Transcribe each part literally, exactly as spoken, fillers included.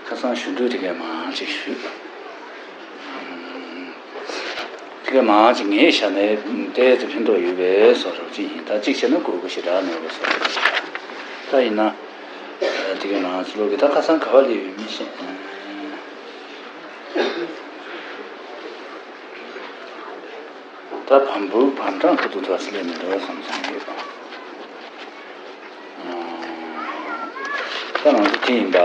ཁ་སང་ཞུ་འདོད་དེ་གས་མང་ཅིག་ཞུས། དེ་གས་མང་ཅིག་ངས་བྱས་ནས་ཏོག་ཙམ་ཕན་ཐོགས་ཡོད་པའི་བཟོ་འདྲ་ཅིག་ཡིན། ད་གཅིག་བྱས་ན་དགོས་མཁོ་ཞེ་དྲག་མེད་པའི་བཟོ་འདྲ་ཅིག། ད་ཡིན་ན་དེ་གས་མང་ཅིག་ཀློག་གི། ད་ཁ་སང་ག་པར་སླེབས་ཡོད་མི་ཤེས། ད་བམ་པོ་བམ་གྲངས་ཁུ་ཐུག་ཐག་ཆོད་ལས་མི་འདུག་བསམ་བསམ་ཡོད། ད་ང་ཚོ་དེ་ཡིན་པ།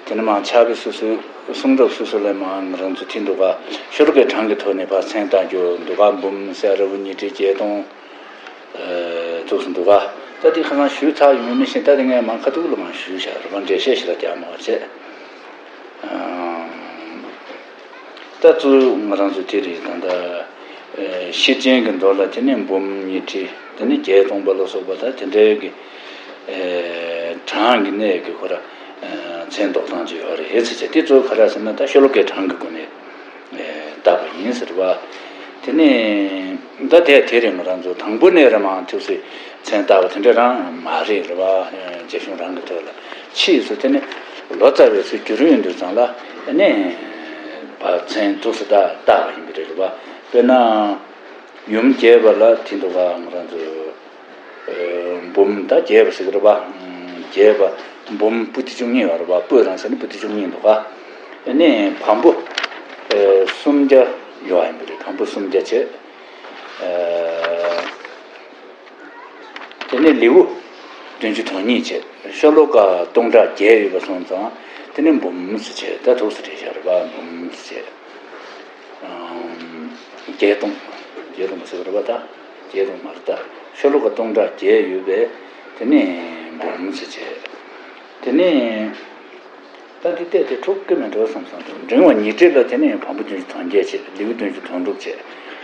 དེ་ནས་མར་ཕྱག་དཔེ་སོ་སོའི་གསུང་རབ་སོ་སོ་ལ་མར་ང་རང་ཚོ་དེ་འདུག་ག་ཤོ་ལོ་ཀའི་གྲངས་ཀྱི་ཐོག་ནས་ཕར་མཚན་བཏགས་རྒྱུ་འདུག་ག་འབུམ་གསལ་རབ་ཉི་ཁྲི་བརྒྱད་སྟོང་ཚུགས་སུ་འདུག་ག་ད་དེ་ཁ་སང་ཞུས་ཚར་ཡོད་མེད་མི་ཤེས། ད་དེ་ངས་མར་ཁ་ཐུག་ལ་མར་ཞུས་བཞག་རེད་པ། འགྲེལ་བཤད་ཞིག་ལ་རྒྱག་མ་བྱས། ད་གཙོ་བོ་ང་རང་ཚོ་དེ་རེད། ད་ལྟ་ཤེར་ཕྱིན་གྱི་མདོ་ལ་དེ་ནས་འབུམ་ཉི་ཁྲི་དེ་ནས་བརྒྱད་སྟོང་པ་ལ་སོགས་པ་ད་དེ་འདྲའི་གི་གྲངས་ཀྱི་གནས་ཀྱི་ཁོ་ར་མཚན་འདོགས་སྟངས་ཅིག་ཡོད་རེད་ཟེར་བྱས། དེ་གཙོ་བོ་ག་རེ་ཟེར་ན་ད་ཤོ་ལོ་ཀའི་གྲངས་ཀྱི་སྒོ་ནས་བཏགས་པ་ཡིན་ཟེར་བ། དེ་ནས་ད་དེ་དེ་རེད། ང་རང་ཚོ་དང་པོ་ནས་ར་མར་ཐུགས་སུ་མཚན་བཏགས་པ་དེ་འདྲ་རང་མ་རེད་རེད་བ། རྒྱ་གཞུང་རང་གི་ཐོག་ལ་ཕྱིས་སུ་དེ་ནས་ལོ་ཙཱ་བའི་ཚུལ་བསྒྱུར་ཡོང་དུས་ཙང་ལ་ནས་བ་མཚན་ཐུགས་སུ་བཏགས་བཏགས་པ་ཡིན་པ་རེད་བ། དཔེར་ན་ཡུམ་རྒྱས་པ་ལ་དེ་འདུག་ག་ང་རང་ཚོ་འབུམ་ད་རྒྱས་པ་ཟེར་གི་རེད་བ། རྒྱས་པ་འབུམ་པོ་ཏི་བཅུ་གཉིས་ཡོད་རེད་བ། པོ་རང་ཟེར་ན་པོ་ཏི་བཅུ་གཉིས་འདུག་ག་ནས་བམ་པོ་སུམ་བརྒྱ་ཡོད་ཡིན་པ་རེད། བམ་པོ་སུམ་བརྒྱ་བྱས། དེ་ནས་ལེའུ་བདུན་ཅུ་དོན་གཉིས་བྱས། ཤོ་ལོ་ཀ་སྟོང་ཕྲག་བརྒྱད་ཡོད་པ་སོང་ཙང་དེ་ནས་འབུམ་ཟེར་བྱས། ད་ཐུགས་སུ་བྲིས་བཞག་རེད་པ། འབུམ་ཟེར་བྱས། བརྒྱད་སྟོང་། བརྒྱད་སྟོང་ཟེར་བ་རེད་པ། ད་བརྒྱད་སྟོང་མ་རེད། ད་ཤོ་ལོ་ཀ་སྟོང་ཕྲག་བརྒྱད་ཡོད་པས་དེ་ནས་འབུམ་ཟེར་བྱས། དེ་ནས། ད་འདི་བལྟས་ཏེ་འཁྲུག་གི་མི་འགྲོ་བསམ་བསམ་འདུག་འབྲིང་བ་ཉི་ཁྲི་ལ་དེ་ནས་བམ་པོ་བདུན་ཅུ་དོན་བརྒྱད་བྱས། ལེའུ་བདུན་ཅུ་དོན་དྲུག་བྱས།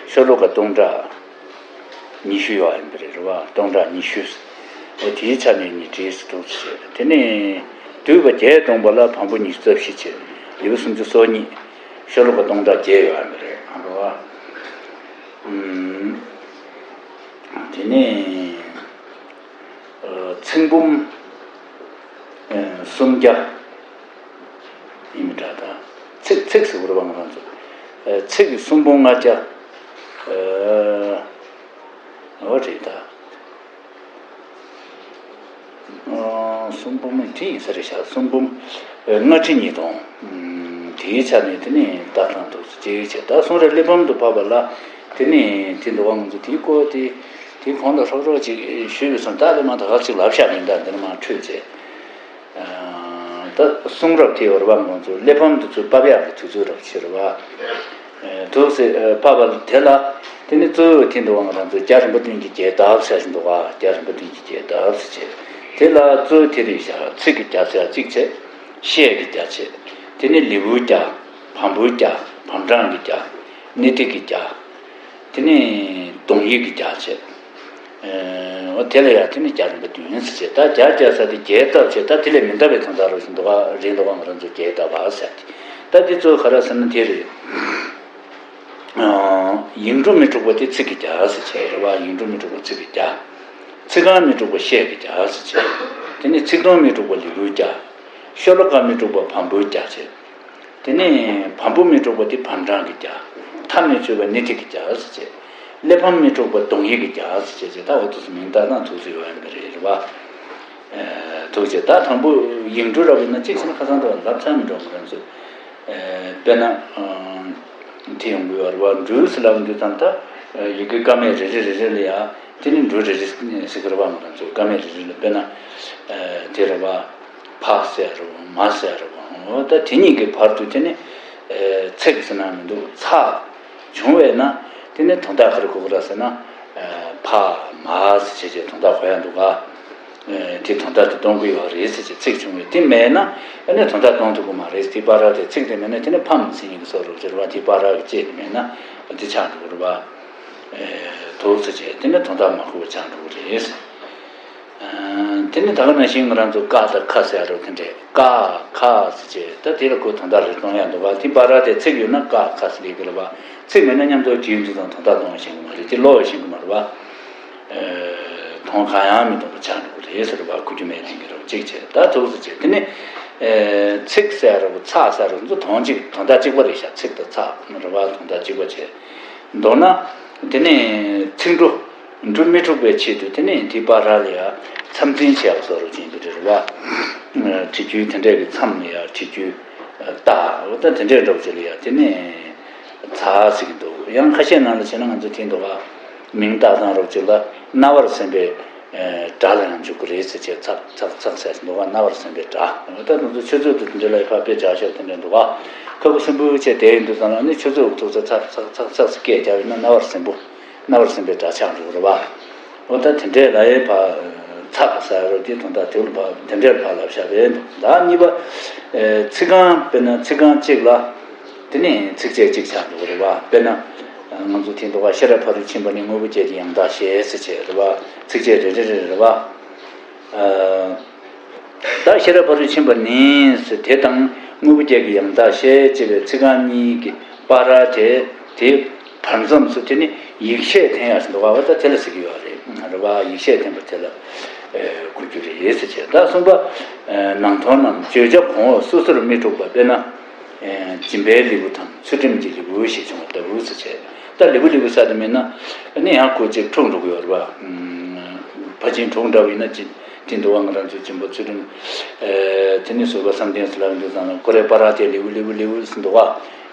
ཤོ་ལོ་ཀ་སྟོང་ཕྲག་ཉི་ཤུ་ཡོད་ཡིན་པ་རེད་རེད་བ། སྟོང་ཕྲག་ཉི་ཤུ། ཨོ་དེའི་ཆ་ནས་ཉི་ཁྲི་ཟེར་འདུག་བྱས། དེ་ནས་བསྡུས་པ་བརྒྱད་སྟོང་པ་ལ་བམ་པོ་ཉི་ཤུ་རྩ་བཞི་བྱས། ལེའུ་སུམ་ཅུ་སོ་གཉིས། ཤོ་ལོ་ཀ་སྟོང་ཕྲག་བརྒྱད་ཡོད་ཡིན་པ་རེད་ཨ་རེད་བ། ཨུམ། དེ་ནས། ཚེག་འབུམ་སུམ་བརྒྱ་ཡིན་མི་འདྲ། ད་ཚེག་ཚེག་ཟེར་བ་རེད་བ་ང་རང་ཚོ། ཚེག་གི་སུམ་འབུམ་ལྔ་བརྒྱ། འོ་རེད་ད། སུམ་འབུམ་དེ་ཡིན་ས་རེད་ཤག་སུམ་འབུམ་ལྔ་ཁྲི་ཉིས་སྟོང་། དེའི་ཆ་ནས་དེ་ནས་བཏགས་སྟངས་འདུག་ཅེས་བྱས། ད་གསུང་རབ་གླེགས་བམ་དུ་ཕབ་པ་ལ་དེ་ནས་དེ་འདུག་བ། ང་ཚོ་དེའི་སྐོར་དེ་དེའི་གོང་ལ་ཧྲོག་ཧྲོག་ཅིག་ཞུས་པའི་སོང་། ད་ལས་མ་ད་ག་ཅིག་ལབ་ཤག་མིན། ད་འདི་ནས་མར་འཕྲོས་བྱས། ད་གསུང་རབ་དེ་བར་བ་ང་ཚོ་གླེགས་བམ་དུ་ཚུར་ཕབ་ཡག་གི་དུས་ཚོད་རབ་ཕྱིར་བ། དུ་ཟེར་ཕབ་པ་དེ་ལ་དེ་ནི་གཙོ་བོ་དེ་འདུག་བ། ང་རང་ཚོ་རྒྱ་རིམ་པ་བདུན་གྱི་རྒྱས་གདབ་ཟེར་བཞིན་འདུག་བ། རྒྱ་རིམ་པ་བདུན་གྱི་རྒྱས་གདབ་ཟེར་བྱས། དེ་ལ་གཙོ་བོ་དེ་རེད་ཤག་ཚིག་གི་རྒྱ་ཟེར་གཅིག་བྱས། བཤད་ཀྱི་རྒྱ་བྱས། དེ་ནི་ལེའུའི་རྒྱ། བམ་པོའི་རྒྱ། བམ་གྲངས་ཀྱི་རྒྱ། གནད་བརྡེག་གི་རྒྱ། དེ་ནས་དོང་ཡིག་གི་རྒྱ་བྱས། འོ་དེ་ལ་ཡང་དེ་ནས་རྒྱ་རིམ་པ་བདུན་ཟེར་བྱས། ད་རྒྱ་རྒྱ་ས་དེ་རྒྱས་བཏབ་བྱས། ད་དེ་ལས་མི་འདའ་བའི་དོན་དག་རོ་ཞིག་འདུག་ག་རེད་འདུག་ག་ང་རང་ཚོ་རྒྱས་བཏབ་པ་ཟེར་ཏེ། ད་དེ་གཙོ་བོ་ག་རེ་ཟེར་ན་དེ་རེད། ཡིག་འབྲུ་མི་འཁྲུགས་པ་དེ་ཚིག་གི་རྒྱ་ཟེར་བྱས་རེད་བ། ཡིག་འབྲུ་མི་འཁྲུགས་པ་ཚིག་གི་རྒྱ། ཚིག་རྐང་མི་འཁྲུགས་པ་བཤད་ཀྱི་རྒྱ་ཟེར་བྱས། དེ་ནས་ཚིག་དོན་མི་འཁྲུགས་པ་ལེའུའི་རྒྱ། ཤོ་ལོ་ཀ་མི་འཁྲུགས་པ་བམ་པོའི་རྒྱ་བྱས། དེ་ནས་བམ་པོ་མི་འཁྲུགས་པ་དེ་བམ་གྲངས་ཀྱི་རྒྱ། མཐའ་མི་ཆོད་པ་གནད་བརྡེག་གི་རྒྱ་ཟེར་བྱས། གླེགས་བམ་མི་འཁྲུགས་པ་དོང་ཡིག་གི་རྒྱ་ཟེར་བྱས་བྱས། ད་འོ་དུས་སུ་མིང་བཏགས་སྟངས་ཐུགས་སུ་ཡོད་ཡིན་པ་རེད་རེད་བ། ཐུགས་རྗེ། ད་དང་པོ་ཡིག་འབྲུ་ར་བས་ན་གཅིག་བྱས་ན་ཁ་སང་དུ་ལབ་ཚར་མི་འགྲོ་ང་རང་ཚོས། དཔེར་ན་དེ་ཡོང་གི་ཡོད་རེད་བ། འབྲུ་ཟེར་ལབ་དུས་ཙམ་ད་ཡི་གེ་ཀ་མད་རེ་རེ་རེ་རེ་ལ་ཡ་དེ་ནི་འབྲུ་རེ་རེ་ཟེར་གི་རེད་བ། ང་རང་ཚོས་ཀ་མད་རེ་རེ་ལ་དཔེར་ན་དེ་རེད་བ། ཕ་ཟེར་རེད་བ། མ་ཟེར་རེད་བ། འོ་ད་དེ་གཉིས་ཀྱི་བར་དུ་དེ་ནི་ཚེག་ཟེར་ན་མི་འདུག་ཚ་བྱུང་བས་ན་དེ་ནི་དོན་དག་ག་རེ་གོ་གི་རེད་ཟེར་ན། ཕ་མ་ཟེར་བྱས་བྱས་དོན་དག་གོ་ཡ་འདུག་ག་དེ་དོན་དག་དེ་སྟོན་གི་ཡོད་རེད་ཟེར་བྱས་ཚིག་བྱུང་བས། དེ་མེད་ན་ཨ་ནི་དོན་དག་སྟོན་ཐུབ་གི་མ་རེད། དེ་བར་དེ་ཚིག་དེ་མེད་ན་དེ་ནི་ཕམ་ཟེར་ཡིན་གི་སོགས་རུ་ཟེར་བ། དེ་བར་གི་ལྕེ་དེ་མེད་ན་དེ་ཆགས་འགྲོ་གི་རེད་བ། དོགས་ཟེར་བྱས་དེ་ནི་དོན་དག་མ་གོ་བ་ཆགས་འགྲོ་གི་རེད། དེ་ནི་ད་ག་ནང་བཞིན་ང་རང་ཚོ་ཀ་དང་ཁ་ཟེར་ཡ་རོ་དེ་འདྲས། ཀ་ཁ་ཟེར་བྱས་ད་དེ་ལ་ཁོ་དོན་དག་རེ་སྟོན་ཡ་འདུག་ག་དེ་བར་དེ་ཚིག་ཡོད་ན་ཀ་ཁ་ཟེར་ལས་གི་རེད་བ། ཚིག་མེད་ན་མཉམ་དུ་དྲིས་འདུག་དང་དོན་དག་སྟོན་བཞིན་གི་མ་རེད། དེ་ཀློག་བཞིན་གི་མ་རེད་བ། དོན་གང་ཡང་མི་སྟོན་པ་ཆགས་འགྲོ་གི་རེད་ཟེར་བ། ཁུ་རྒྱུ་མེད་ལྡན་གྱི་རོ་གཅིག་བྱས། ད་ཐུགས་སུ་ཆེ། དེ་ནི་ ཚིག་ཟེར་རོ་ཚག་ཟེར་རོ་ཚོ་དོན་གཅིག་དོན་དག་གཅིག་པ་རེད་ཤག་ཚིག་དང་ཚག་རེད་བ། དོན་དག་གཅིག་པ་བྱས། མདོར་ན། དེ་ནས་ཚིག་འབྲུ། འབྲུ་མི་འཁྲུགས་པའི་ཆེད་དུ་དེ་ནས་དེའི་བར་ལ་ཡ། མཚམས་འཛིན་བྱས་པ་བཟོ་རོགས་བྱེད་འདུག་རེད་བ། བྲིས་རྒྱུའི་དེ་འདྲས་ཀྱི་མཚམས་ལ་ཡ་བྲིས་རྒྱུའི་རྟགས་འོ་ད་དེ་འདྲས་འདྲ་བོ་ཅིག་ལ་ཡ་དེ་ནས་ཚག་ཟེར་གྱི་འདུག་ཡང་ཁ་ཤས་ནང་ལ་བྱས་ན་ང་ཚོ་དེ་འདུག་ག་མིང་བཏགས་སྟངས་རོབ་ཅིག་ལ་རྣ་བར་སེམས་པའི་སྒྲ་ལ་ཡང་འཇུག་གི་རེད་ཟེར་བྱས་ཚག་ཚག་ཚག་ཟེར་འདུག་ག་རྣ་བར་སེམས་པའི་སྒྲ་འོ་ད་ང་ཚོ་ཆུ་ཚོད་དུ་དེ་འདྲས་ལ་ཡ་ཕར་དཔེ་བྱ་ཤོག་དེ་འདྲས་འདུག་ག་ཁ་ཁུ་སིམ་པོ་བྱས་བསྡད་ཡོད་འདུག་ཙང་ལ་ནི་ཆུ་ཚོད་འུ་ཐུག་ཚེ་ཚག་ཚག་ཚག་ཚག་ཟེར་སྐད་རྒྱབ་ཡིན་ན་རྣ་བར་སིམ་པོ། རྣ་བར་སིམ་པའི་སྒྲ་ཆགས་འགྲོ་གི་རེད་བ། འོ་ད་དེ་འདྲས་ལ་ཡའི་བ། ཚག་ཟེར་རོ་དེ་དོན་དག་དེ་ལ་བ་དེ་འདྲས་ལ་བ་ལབ་བཞག་པས་འདུག་ད་གཉིས་པ། ཚིག་རྐང་དཔེར་ན་ཚིག་རྐང་གཅིག་ལ། དེ་ནས་ཚིགས་བཅད་གཅིག་ཆགས་འགྲོ་གི་རེད་བ། དཔེར་ན། ང་ཚོ་དེ་འདུག་བ་ཤེས་རབ་ཕ་རོལ་ཕྱིན་པ་ནི་དངོས་པོ་བརྒྱད་ཀྱི་ཡང་དག་ཞེས་ཟེར་བྱས་རེད་བ། ཚིགས་བཅད་རེ་རེ་རེ་རེད་བ། ད་ཤེས་རབ་ཕ་རོལ་ཕྱིན་པ་ནི་ཟེར་དེ་དང་དངོས་པོ་བརྒྱད་ཀྱི་ཡང་དག་ཞེས་བྱས་པའི་ཚིག་རྐང་གཉིས་ཀྱི་བར་དེ་དེའི་བར་མཚམས་སུ་དེ་ནི་ཡིག་ཤད་འཐེན་ཡག་ཟེར་འདུག་བ། འོ་ད་དེ་ལ་ཟེར་གྱི་ཡོད་རེད་རེད་བ། ཡིག་ཤད་འཐེན་པ་དེ་ལ་གོ་རྒྱུ་རེད་ཟེར་བྱས། ད་གསུམ་པ། ནང་དོན་རྣམས་བརྗོད་བྱ་གོང་འོག་སོ་སོར་མི་འཁྲུགས་པ་དཔེར་ན། སྦྱིན་པའི་ལེའུ་དང་ཚུལ་ཁྲིམས་ཀྱི་ལེའུ་ཞེས་བྱུང་བ་ལྟ་བུ་ཟེར་བྱས། ད་ལེའུ་ལེའུ་ཟེར་དུ་མེད་ན་ནི་ཡང་ཁོ་ཅིག་འཁྲུགས་འགྲོ་གི་ཡོད་རེད་བ། ཕར་ཕྱིན་དྲུག་འདྲ་བ་ཡིན་ན་ཅི། དེ་འདུག་བ་ང་རང་ཚོའི་སྦྱིན་པ་ཚུལ་ཁྲིམས། དེ་ནི་བཟོད་པ་བསམ་གཏན་ཟེར་ལབ་འདུག་ཙང་ལ་ཁོ་རའི་བར་དེ་ལེའུ་ལེའུ་ལེའུ་ཟེར་འདུག་བ།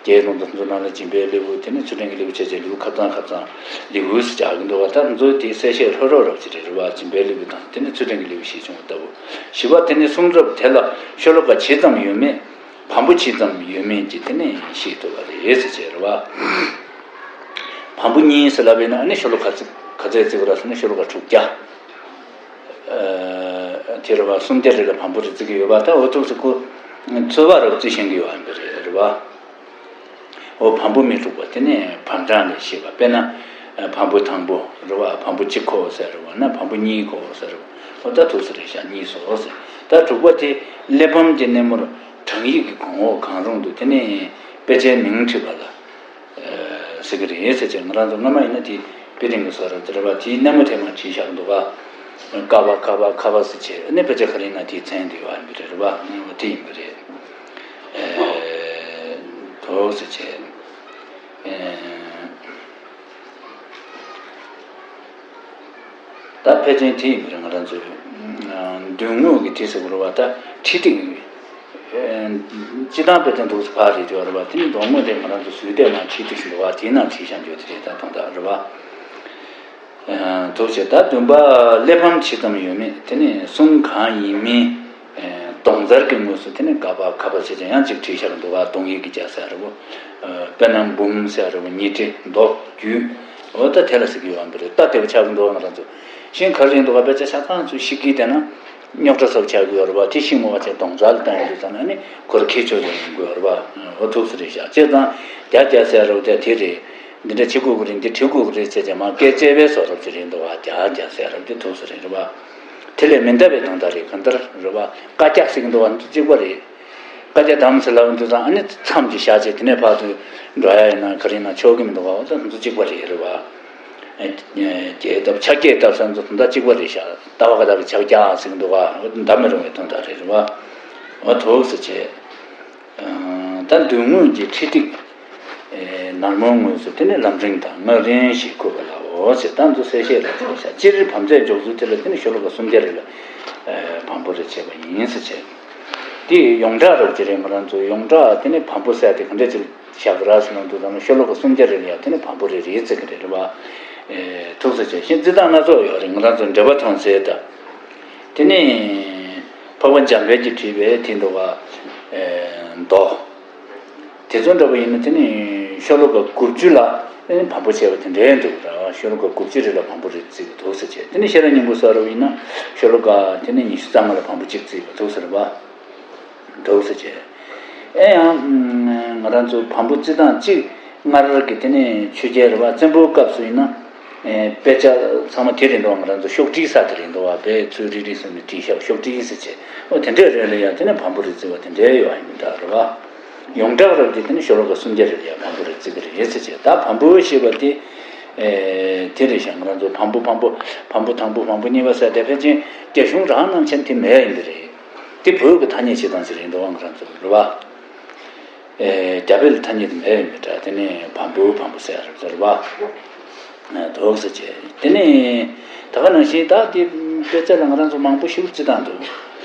རྒྱའི་ལུང་དང་ཚོ་ནང་ལ་སྦྱིན་པའི་ལེའུ་དེ་ནི་ཚུལ་ཁྲིམས་ཀྱི་ལེའུ་བྱས་བྱས་ལེའུ་ཁ་ཚང་ཁ་ཚང་ལེའུ་ཟེར་བྱ་གི་འདུག་བ། ད་ང་ཚོའི་དེའི་གསལ་བཤད་ལྷོད་ལྷོད་རབ་ཅིག་རེད་རེད་བ། སྦྱིན་པའི་ལེའུ་དང་དེ་ནི་ཚུལ་ཁྲིམས་ཀྱི་ལེའུ་ཞེས་བྱུང་བ་ལྟ་བུ། བཞི་པ་དེ་ནི་གསུང་རབ་དེ་ལ་ཤོ་ལོ་ཀ་ཇི་ཙམ་ཡོད་མེད། བམ་པོ་ཇི་ཙམ་ཡོད་མེད་ཀྱི་དེ་ནས་ཤེས་ཐུབ་པ་རེད་ཟེར་བྱས་རེད་བ། བམ་པོ་གཉིས་ཟེར་ལབ་པས་ན་ཨ་ནི་ཤོ་ལོ་ཀ་ཙི་ག་ཚད་བརྩི་དགོས་ར་ཟེར་ན་ཤོ་ལོ་ཀ་དྲུག་བརྒྱ། དེ་རེད་བ། གསུམ་བརྒྱ་རེ་ལ་བམ་པོ་རེ་བརྩི་གི་ཡོད་པ། ད་འོ་ཐུག་ཟེར་ཁོ་ཚོད་དཔག་རེ་བརྩི་ཤེས་ཀྱི་ཡོད་ཨ་འདི་རེད་རེད་བ། འོ་བམ་པོ་མི་འཁྲུགས་པ་དེ་ནས་བམ་གྲངས་ལས་ཤེས་པ་དཔེར་ན། བམ་པོ་དང་པོ་རེད་བ། བམ་པོ་གཅིག་ཁོ་ཟེར་རེད་བ་ན་བམ་པོ་གཉིས་ཁོ་ཟེར་རེད་བ། འོ་ད་ཐུག་ས་རེད་ཤག་གཉིས་སོ་ཟེར། ད་དྲུག་པ་དེ་གླེགས་བམ་གྱི་སྣེ་མོར་བགྲང་ཡིག་གི་གོང་འོག་གང་རུང་དུ་དེ་ནས་དཔེ་ཆའི་མིང་བྲིས་པ་ལ། ཟེར་གི་རེད་ཟེར་བྱས་ང་རང་ཚོ་སྔ་མ་ཡིན་ན་དེ་དཔེ་རིང་གི་བཟོ་རབས་དེ་རེད་བ། དེའི་སྣེ་མོ་ཐད་མར་བྲིས་བཞག་འདུག་ག་ཀ་བ་ཀ་བ་ཁ་བ་ཟེར་བྱས་ཨ་ནི་དཔེ་ཆ་ག་རེ་ཡིན་ན་དེའི་མཚན་དེ་ཡོད་ཨ་འདི་རེད་བ། འོ་དེ་ཡིན་གི་རེད། དོ་ཟེར་བྱས། ད་ཕལ་ཆེར་དེ་ཡིན་པ་རེད། ང་རང་ཚོའི་མདུན་ངོས་ཀྱི་དེ་ཟེར་དགོས་རེད་བ། ད་ཁྲིད་སྟེགས། སྤྱི་བཏང་དཔེ་དེ་འདུག་སེ་ཕར་རེད་ཡོད་རེད་བ། དེ་ནི་མདུན་ངོས་དེ་ང་རང་ཚོ་ཟུར་དེ་མ་ཁྲིད་སྟེགས་ཟེར་འདུག་བ། དེའི་ནང་ཁྲིད་བཞག་རྒྱུ་དེ་རེད། ད་དོན་དག་རེད་བ། ཐུགས་རྗེ། ད་བདུན་པ་གླེགས་བམ་ཇི་ཙམ་ཡོད་མེད་དེ་ནི་གསུང་གང་ཡིན་མིན། གདོང་མཛར་གྱི་ངོས་སུ་དེ་ནི་ཀ་པ་ཁ་པ་ཟེར་ཀྱང་ཡང་གཅིག་བྲིས་བཞག་འདུག་བ། གདོང་ཡིག་གི་རྒྱ་ཟེར་རེད་བོ། དཔེར་ན་འབུམ་ཟེར་རེད་བོ། ཉི་ཁྲི་མདོ་རྒྱུད། འོ་ད་དེ་ལ་ཟེར་གྱི་ཡོད་པ་རེད། ད་དེ་བ་ཆགས་ཀྱི་འདུག་བ། ང་རང་ཚོ་ཤིང་ག་རེ་འདུག་བ། དཔེ་ཆ་ཆ་ཚང་ཚོ་ཤི་གི་དེ་ན་རྙོག་དྲ་ཚབས་ཆགས་ཀྱི་ཡོད་རེད་བ། དེ་ཤིང་མོ་བ་ཆ་གདོང་མཛར་ལ་བཏང་ཡོད་དུས་ཙམ་ན་ནི་ཁོར་ཁྱེད་ཆོས་ལ་ཡོང་གི་ཡོད་རེད་བ། འོ་ཐུགས་སུ་རེད་བཞག་བྱས་ཙང་རྒྱ་རྒྱ་ཟེར་རེད་བ། དེ་དེ་རེད། འདི་འདྲ་བྱེད་དགོས་ཀྱི་རེད། འདི་བྲིས་དགོས་ཀྱི་རེད་ཟེར་ཀྱང་མ་སྐད་ཅེས་པའི་བཟོ་འདྲ་ཅིག་རེད་འདུག་བ། རྒྱ་རྒྱ་ཟེར་རབས་དེ་ཐུགས་སུ་རེད་རེད་བ། དེ་ལས་མི་འདའ་བའི་དོན་དག་རེད། གང་ལྟར་རེད་བ། བཀའ་རྒྱ་ཟེར་གྱི་འདུག་བ། འདི་གཅིག་པ་རེད། བཀའ་རྒྱ་དམ་ཟེར་ལབ་འདུག་ཙང་ཨ་ནི་མཚམས་ཀྱི་བཞག་བྱས་དེ་ནས་ཕར་ཚུར་འགྲོ་ཡ་ཡིན་ན་ག་རེ་ཡིན་ན་ཆོག་གི་མི་འདུག་བ། འོ་ད་འདི་གཅིག་པ་རེད་རེད་བ། རྒྱས་བཏབ་ཕྱག་རྒྱས་བཏབ་ས་འདི་ཚོ་ད་གཅིག་པ་རེད་ཤག་ལྟ་བ་ཀ་དག་གི་ཕྱག་རྒྱ་ཟེར་གྱི་འདུག་བ། འོ་འདའ་མི་རུང་བའི་དོན་དག་རེད་རེད་བ། འོ་ཐུགས་སུ་ཆེ། ད་མདུན་ངོས་ཀྱི་ཁྲི་ཐིག་ནར་མོའི་ངོས་སུ་དེ་ནི་ལམ་རིམ་དང་སྔགས་རིམ་ཞེས་འཁོད་པ་ལའོ་ཞེས་ད་ཚོ་གསལ་བཤད་ལ་བྱས་ཤག་སྤྱིར་བམ་རྫས་འཇོག་ཚུལ་དེ་ལ་དེ་ནི་ཤོ་ལོ་ཀ་སུམ་བརྒྱ་རེ་ལ་བམ་པོ་རེ་བྱས་པ་ཡིན་ཟེར་བྱས། དེ་ཡོངས་གྲགས་རབ་ཅིག་རེད། ང་རང་ཚོ་ཡོངས་གྲགས་དེ་ནི་བམ་པོ་ཟེར་དེ་ག་འདྲ་ཅིག་བཞག་གི་ར་ཟེར་ན་འདུག་ད་ནི་ཤོ་ལོ་ཀ་སུམ་བརྒྱ་རེ་ལ་ཡང་དེ་ནི་བམ་པོ་རེ་རེ་བརྩི་གི་རེད་རེད་བ། ཐུགས་སུ་ཆེ་ཞིང་རྩི་སྟངས་སྣ་ཚོགས་ཡོད་རེད། ང་རང་ཚོ་འགྲེལ་པ་མཐོང་ཚེ་ད། དེ་ནི་འཕགས་པ་འཇམ་དཔལ་གྱིས་བྲིས་པའི་དེ་འདུག་བ། མདོ། དེ་ཚོ་འདྲ་པོ་ཡིན་ན་དེ་ནི་ཤོ་ལོ་ཀ་དགུ་བཅུ་ལ་བམ་པོ་བྱས་པ་དེ་འདྲའི་འདུག་ར། ཤོ་ལོ་ཀ་དགུ་བཅུ་རེ་ལ་བམ་པོ་རེ་བརྩི་བ་འདུག་ཟེར་བྱས། དེ་ནི་ཤེས་རབ་སྙིང་པོ་སོགས་རབ་ཡིན་ན་ཤོ་ལོ་ཀ་དེ་ནི་ཉི་ཤུ་རྩ་ལྔ་ལ་བམ་པོ་གཅིག་བརྩི་བ་འདུག་ཟེར་བ། འདུག་ཟེར་བྱས། ཨེ་ཡང་ང་རང་ཚོ་བམ་པོ་བརྩི་སྟངས་གཅིག་སྔར་གྱི་དེ་ནི་ཆོས་རྒྱལ་རེད་བ། བཙན་པོའི་སྐབས་སུ་ཡིན་ན་དཔེ་ཆ་ཚང་མ་དེ་རེད་འདུག་ང་རང་ཚོ་ཤོག་དྲིལ་ས་དེ་རེད་འདུག་བ། དཔེ་ཚུལ་རིལ་རིལ་སོང་ནས་བྲིས་ཤག་ཤོག་དྲིལ་ཟེར་བྱས། འོ་དེ་འདྲས་རེད་ལ་ཡང་དེ་ནི་བམ་པོ་རེ་བརྩི་བ་དེ་འདྲས་ཡོད་ཨ་ཡིན་འདྲ་རེད་བ། ཡོངས་གྲགས་རབ་ཀྱི་དེ་ནི་ཤོ་ལོ་ཀ་སུམ་བརྒྱ་རེ་ལ་ཡང་བམ་པོ་རེ་བརྩི་གི་རེད་ཟེར་བྱས། ད་བམ་པོ་ཞེས་པ་དེ་དེ་རེད་ཤག་ང་རང་ཚོ་བམ་པོ་བམ་པོ་བམ་པོ་དང་པོ་བམ་པོ་གཉིས་པ་ཟེར་དེ་ཕལ་ཆེར་རྒྱ་གཞུང་རང་ནང་བཞིན་དེ་མེད་ཡིན་འདི་རེད། དེ་བོད་ཀྱི་ཐ་སྙད་ཅིག་དང་ཅིག་རེད་འདུག་བ། ང་རང་ཚོ་རེད་བ། ཨེ། རྒྱ་བོད་ལ་ཐ་སྙད་དེ་མེད་ཡོད་མི་འདྲ། དེ་ནས་བམ་པོ་བམ་པོ་ཟེར་ཡ་རེད་ཟེར་བ། ཨ། དོགས་ཟེར་བྱས། དེ་ནས་ད་ག་ནང་བཞིན་ད་དེ་དཔེ་ཆ་ལ་ང་རང་ཚོ་མང་པོ་ཞིག་ཅི་དང་འདུག་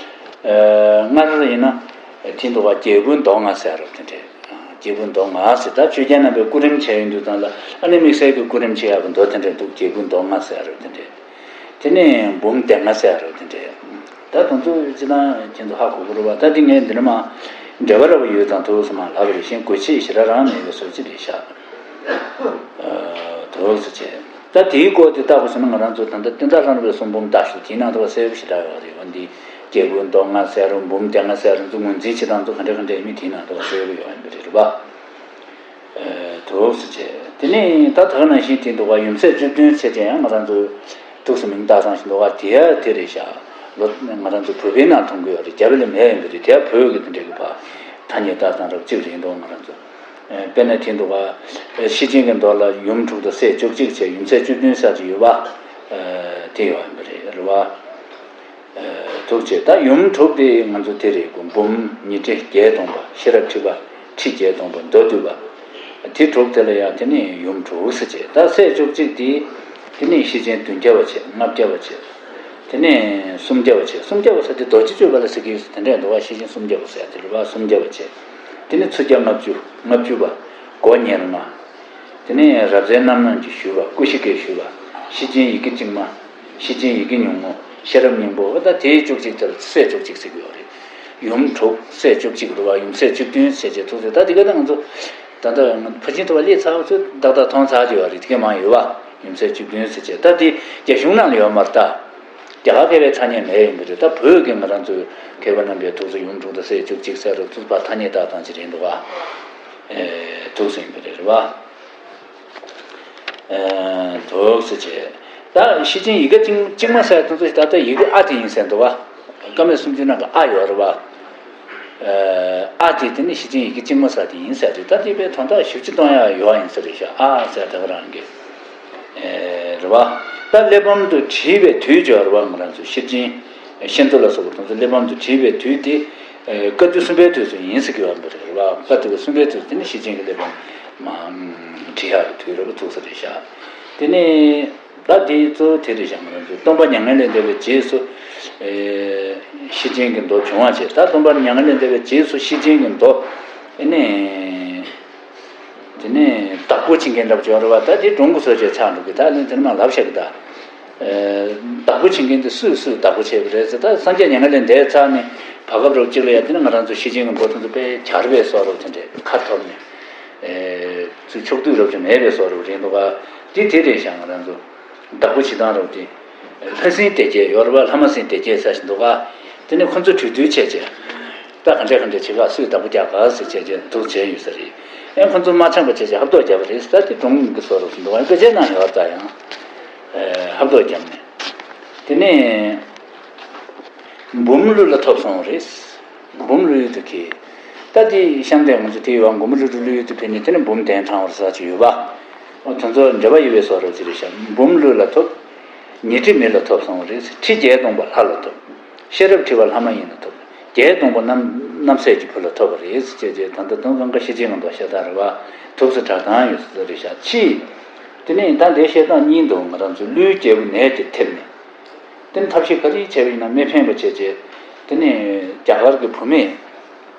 ཨ། སྔར་ཡིན་ན་དེ་འདུག་བ། སྐྱེས་བུ་མདོ་སྔགས་ཟེར་ཡ་རེད་དེ་འདྲས། སྐྱེས་བུ་མདོ་སྔགས་ཟེར། ད་ཆོས་རྒྱལ་རྣམ་པའི་སྐུ་རིམ་བྱས་ཡོང་དུས་ཙམ་ལ། ཨ་ནི་དམིགས་བསལ་གྱི་སྐུ་རིམ་བྱེད་ཡག་གི་མདོ་དེ་འདྲས་འདུག་སྐྱེས་བུ་མདོ་སྔགས་ཟེར་ཡ་རེད་དེ་འདྲས། དེ་ནས་འབུམ་སྡེ་ལྔ་ཟེར་ཡ་རེད་དེ་འདྲས། ད་དེ་ཚོ་སྤྱིར་བཏང་ཁྱེད་ཚོ་ཧ་གོ་གི་རེད་བ། ད་དེ་ངས་འདི་ནས་མར་འགྲེལ་པ་ར་བ་ཡོད་ཙང་འདུག་སེ་མར་ལབ་པ་རེད། གཞན་དགོས་ཆེད་ཞེ་དྲག་རང་མེད་པའི་བཟོ་ཅིག་རེད་ཤག་ཨ། དོགས་ཟེར་བྱས། ད་དེའི་སྐོར་དེ་བལྟ་དགོས་ཟེར་ན། ང་རང་ཚོ་ད་ལྟ་བསྟན་དར་ལྷ་རམས་པའི་གསུང་འབུམ་བལྟ་ཤོག་དེའི་ནང་དུ་བ་གསལ་པོ་ཞེ་དྲག་ཡོད་རེད་བ། འདི་སྐྱེས་བུ་མདོ་སྔགས་ཟེར་རུང་འབུམ་སྡེ་ལྔ་ཟེར་རུང་ཚོ་ངོས་འཛིན་བྱེད་སྟངས་ཚོ་ག་འདྲ་ག་འདྲ་ཡིན་མིན་དེའི་ནང་དུ་བ་གསལ་པོ་ཡོད་ཡིན་པ་རེད་བ། ཨ། དོགས་ཟེར་བྱས། དེ་ནས་ད་ད་ག་ནང་བཞིན་དེ་འདུག་བ། ཡུམ་སྲས་བཅུ་བདུན་ཟེར་བྱས་ཡང་ང་རང་ཚོ་འདུག་སེ་མིང་བཏགས་སྟངས་ཤིག་འདུག་བ། དེ་ཡ་དེ་རེད་ཤག་ལོ། ང་རང་ཚོ་བོད་པའི་ནང་མཐོང་གི་ཡོད་རེད། རྒྱ་བོད་ལ་མེད་ཡིན་པ་རེད། དེ་ཡ་བོད་ཀྱི་དེ་འདྲ་གི་ཕར་ཐ་སྙད་བཏགས་སྟངས་རབ་གཅིག་རེད་འདུག་ང་རང་ཚོ། ཨ། དཔེར་ན་དེ་འདུག་བ། ཤེར་ཕྱིན་གྱི་མདོ་ལ་ཡུམ་དྲུག་དང་སྲས་བཅུ་གཅིག་བྱས། ཡུམ་སྲས་བཅུ་བདུན་ཟེར་གྱི་ཡོད་པ། ཨ། དེ་ཡོད་ཡིན་པ་རེད། རེད་བ། ཨ། དྲུག་བྱས། ད་ཡུམ་དྲུག་དེ་ང་ཚོ་དེ་རེད་གོ། འབུམ་ཉི་ཁྲི་བརྒྱད་སྟོང་པ། ཤེས་རབ་ཁྲི་པ། ཁྲི་བརྒྱད་སྟོང་པ། མདོ་སྡུད་པ། དེ་དྲུག་དེ་ལ་ཡང་དེ་ནས་ཡུམ་དྲུག་ཟེར་བྱས། ད་སྲས་བཅུ་གཅིག་དེ། དེ་ནས་ཤེར་ཕྱིན་བདུན་བརྒྱ་པ་བྱས། ལྔ་བརྒྱ་པ་བྱས། དེ་ནས་སུམ་བརྒྱ་པ་བྱས། སུམ་བརྒྱ་པ་ཟེར་དེ་རྡོ་རྗེ་གཅོད་པ་ལ་ཟེར་གྱི་ཡོད་ས་དེ་འདྲ་འདུག་བ། ཤེར་ཕྱིན་སུམ་བརྒྱ་པ་ཟེར་ཡ་དེ་རེད་བ། སུམ་བརྒྱ་པ་བྱས། དེ་ནས་ཚུར་བརྒྱ་ལྔ་བཅུ། ལྔ་བཅུ་པ། སྒོ་ཉེར་ལྔ། དེ་ནས་རབ་གསལ་རྣམ་སྣང་གི་ཞུས་པ། ཀུ་ཤི་ཀའི་ཞུས་པ། ཤེར་ཕྱིན་ཡི་གེ་གཅིག་མ། ཤེར་ཕྱིན་ཡི་གེ་ཉུང་ངུ། ཤེས་རབ་སྙིང་པོ། འོ་ད་དེ་བཅུ་གཅིག་དེ་ལ་སྲས་བཅུ་གཅིག་ཟེར་གྱི་ཡོད་རེད། ཡུམ་དྲུག་སྲས་བཅུ་གཅིག་རེད་བ། ཡུམ་སྲས་བཅུ་བདུན་ཟེར་བྱས་ཐུག་ཚེ། ད་དེ་ག་ད་ང་ཚོ་ད་ལྟ་ཕར་ཕྱིན་དུ་བ་སླེབས་ཚར་བ་ཚོས་ཏག་ཏག་མཐོང་ཚར་གྱི་ཡོད་རེད། དེ་ག་མང་ཡོད་བ། ཡུམ་སྲས་བཅུ་བདུན་ཟེར་བྱས། ད་དེ་རྒྱ་གཞུང་ནང་ལ་ཡོད་མ་རེད་ད། རྒྱ་གར་མཁས་པའི་ཐ་སྙད་མེད་ཡོང་གི་རེད། ད་བོད་ཀྱི་ང་རང་ཚོའི་མཁས་པ་རྣམ་པས་ཐུག་ཚེ་ཡུམ་དྲུག་དང་སྲས་བཅུ་གཅིག་ཟེར་རུང་ཚུར་ཕར་ཐ་སྙད་བཏགས་སྟངས་ཅིག་རེད་འདུག་བ། ཨེ། ཐུག་ཚེ་ཡིན་པ་རེད་བ། ཨ། དོགས་ཟེར་བྱས། ད་ཤེར་ཕྱིན་ཡི་གེ་གཅིག་གཅིག་མ་ཟེར་དུས་ཚོད་ད་ལྟ་ཡི་གེ་ཨ་དེ་ཡིན་ཟེར་འདུག་བ། ཀ་མད་སུམ་ཅུ་ནང་གི་ཨ་ཡོད་རེད་བ། ཨ། ཨ་དེ་དེ་ནི་ཤེར་ཕྱིན་ཡི་གེ་གཅིག་མ་ཟེར་དེ་ཡིན་ཟེར་རེད། ད་དེ་བས་དོན་དག་ཞིབ་ཅིག་གཏོང་ཡ་ཡོད་ཡིན་ས་རེད་ཤག་ཨ་ཟེར་ད་ག་རང་གི། ཨེ། རེད་བ། ད་གླེགས་བམ་དུ་བྲིས་པའི་དུས་ཀྱི་རེད་བ། ང་རང་ཚོ་ཤེར་ཕྱིན་ཤེར་མདོ་ལ་སོགས་པ་དེ་ཚོ་གླེགས་བམ་དུ་བྲིས་པའི་དུས་དེ། ཨེ། བཀའ་བསྡུ་གསུམ་པའི་དུས་སུ་ཡིན་ཟེར་གྱི་ཡོད་པ་རེད་བ། བཀའ་བསྡུ་གསུམ་པའི་དུས་སུ་དེ་ནི་ཤེར་ཕྱིན་གྱི་གླེགས་བམ་མར་བྲིས་ཡག་གི་དུས་རེད་བ། ཐུག་ས་རེད་ཤག་དེ་ནས་ད་དེ་གཙོ་བོ་དེ་རེད་ཤག་ང་རང་ཚོ་སྟོན་པ་མྱ་ངན་ལས་འདས་པའི་རྗེས་སུ། ཨེ། ཤེར་ཕྱིན་གྱི་མདོ་བྱུང་བ་བྱས། ད་སྟོན་པ་མྱ་ངན་ལས་འདས་པའི་རྗེས་སུ་ཤེར་ཕྱིན་གྱི་མདོ། ཨེ་ནས། དེ་ནས་བདག་པོ་བྱེད་མཁན་འདྲ་པོ་ཅིག་ཡོད་རེད་བ། ད་དེ་སྒྲུང་གི་བཟོ་བྱས་ཆགས་འགྲོ་གི། ད་ལན་དེ་ནས་མར་ལབ་བཞག་གི་ད། ཨེ། བདག་པོ་བྱེད་མཁན་དེ་སུས་སུས་བདག་པོ་བྱས་པ་རེད་ཟེར། ད་སངས་རྒྱས་མྱ་ངན་ལས་འདས་ཚར་ནས་བར་སྐབས་རོབ་ཅིག་ལ་ཡ། དེ་ནས་ང་རང་ཚོ་ཤེར་ཕྱིན་གྱི་མདོ་དེ་ཚོ་དཔེ་གྱར་བའི་བཟོ་འདྲ་པོ་དེ་འདྲས་ཁ་ཐོར་ནས། ཨེ། ཚུར་ཕྱོགས་བསྡུས་རོབ་ཅིག་མེད་པའི་བཟོ་འདྲ་པོ་རེད་འདུག་ག་དེ་དེ་རེད་ཤག་ང་རང་ཚོ་བདག་པོ་བྱེད་སྟངས་རོབ་དེ། ལྷ་སྲིན་སྡེ་བརྒྱད་ཡོད་རེད་བ། ལྷ་མ་སྲིན་སྡེ་བརྒྱད་ཟེར་བཞིན་འདུག་ག་དེ་ནས་ཁོ་ཚོ་གྲོས་བསྡུར་བྱས་བྱས། ད་ག་འདྲས་ག་འདྲས་བྱེད་ག་སུས་བདག་པོ་རྒྱག་ག་ཟེར་བྱས་བྱས་འདུག་བྱས་ཡོད་ས་རེད། ཨེ། ཁོ་ཚོ་མ་འཆམ་པ་བྱས་བྱས་ཧབ་ཐོབ་བརྒྱབ་པ་རེད། ད་དེ་སྒྲུང་གི་བཟོ་འདྲ་པོ་འདུག་ག་དཔེ་ཆའི་ནང་ཡོད་རེད། ད་ཡང་། ཨེ། ཧབ་ཐོབ་བརྒྱབ་ནས། དེ་ནས་འབུམ་ཀླུ་ལ་ཐོབ་སོང་བ་རེད། འབུམ་ཀླུ་ཡུལ་དུ་འཁྱིལ། ད་དེ་གཤམ་དེ་ང་ཚོ་དེ་ཡོད་པ། འབུམ་ཀླུ་སྒྲུབ་ཀླུ་ཡུལ་དུ་ཕེབས་ནས་དེ་ནས་འབུམ་གདན་དྲངས་པ་རེད་ཟེར་གྱི་ཡོད་པ། འོ། དེ་ཚོ་འབྲེལ་བ་ཡོད་པའི་བཟོ་འདྲ་པོ་ཅིག་རེད་ཤག་འབུམ་ཀླུ་ལ་ཐོབ། ཉི་ཁྲི་མི་ལ་ཐོབ་སོང་བ་རེད། ཁྲི་བརྒྱད་སྟོང་པ་ལྷ་ལ་ཐོབ། ཤེས་རབ་ཁྲི་པ་ལྷ་མ་ཡིན་ལ་ཐོབ། བརྒྱད་སྟོང་པ་རྣམ་རྣམ་སྲས་ཀྱི་བུ་ལ་ཐོབ་པ་རེད་ཟེར་བྱས་བྱས། ད་ལྟ་དོན་གང་ག་ཤེར་ཕྱིན་གྱི་མདོ་ཤ་སྟག་རེད་བ། ཐུགས་སུ་དྲག་སྟངས་ཡོད་ས་རེད་ཤག་ཕྱིས། དེ་ནས་ད་འདིར་བཤད་སྟངས་གཉིས་འདུག་ང་རང་ཚོ་ཀླུའི་རྒྱལ་པོ་ནད་དེ་ཐེབས་ནས། དེ་ནས་ཐབས་ཤེས་ག་རེ་བྱས་པ་ཡིན་ན་མི་ཕན་པ་བྱས་བྱས། དེ་ནས་རྒྱ་གར་གྱི་བུད་མེད་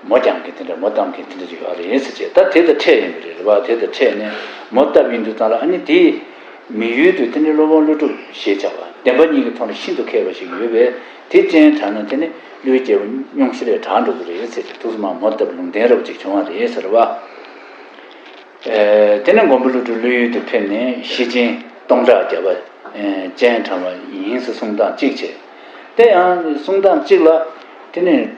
མོ་རྒྱང་མཁན་དེ་འདྲ། མོ་བཏབ་མཁན་དེ་འདྲ་ཅིག་ཡོད་རེད་ཟེར་བྱས། ད་དེ་དང་འཕྲད་ཡིན་པ་རེད་བ། དེ་དང་འཕྲད་ནས་མོ་བཏབ་ཡིན་དུས་ཙམ་ལ། ཨ་ནི་དེ་མི་ཡུལ་དུ་དེ་འདྲའི་སློབ་དཔོན་ཀླུ་སྒྲུབ་ཞེས་བྱ་བ་བདེན་པ་གཉིས་ཀྱི་ཐོག་ནས་ཤིན་ཏུ་མཁས་པ་ཞིག་ཡོད་པས། དེ་སྤྱན་དྲངས་ན་དེ་ནི་ཀླུའི་རྒྱལ་པོ་སྙུང་གཞི་ལས་དྲག་འགྲོ་གི་རེད་ཟེར་བྱས། ཐུགས་སུ་མ་མོ་བཏབ་ལུང་བསྟན་རབ་ཅིག་བྱུང་བ་རེད་ཟེར་བ། ཨེ། དེ་ནས་མགོན་པོ་ཀླུ་སྒྲུབ་ཀླུ་ཡུལ་དུ་ཕེབས་ནས་ཤེར་ཕྱིན་སྟོང་ཕྲག་བརྒྱ་པ། ཨེ། སྤྱན་དྲངས་པ་ཡིན་ཟེར་གསུང་སྟངས་གཅིག་བྱས། དེ་ཡང་གསུང་སྟངས་གཅིག་ལ། དེ་ནས་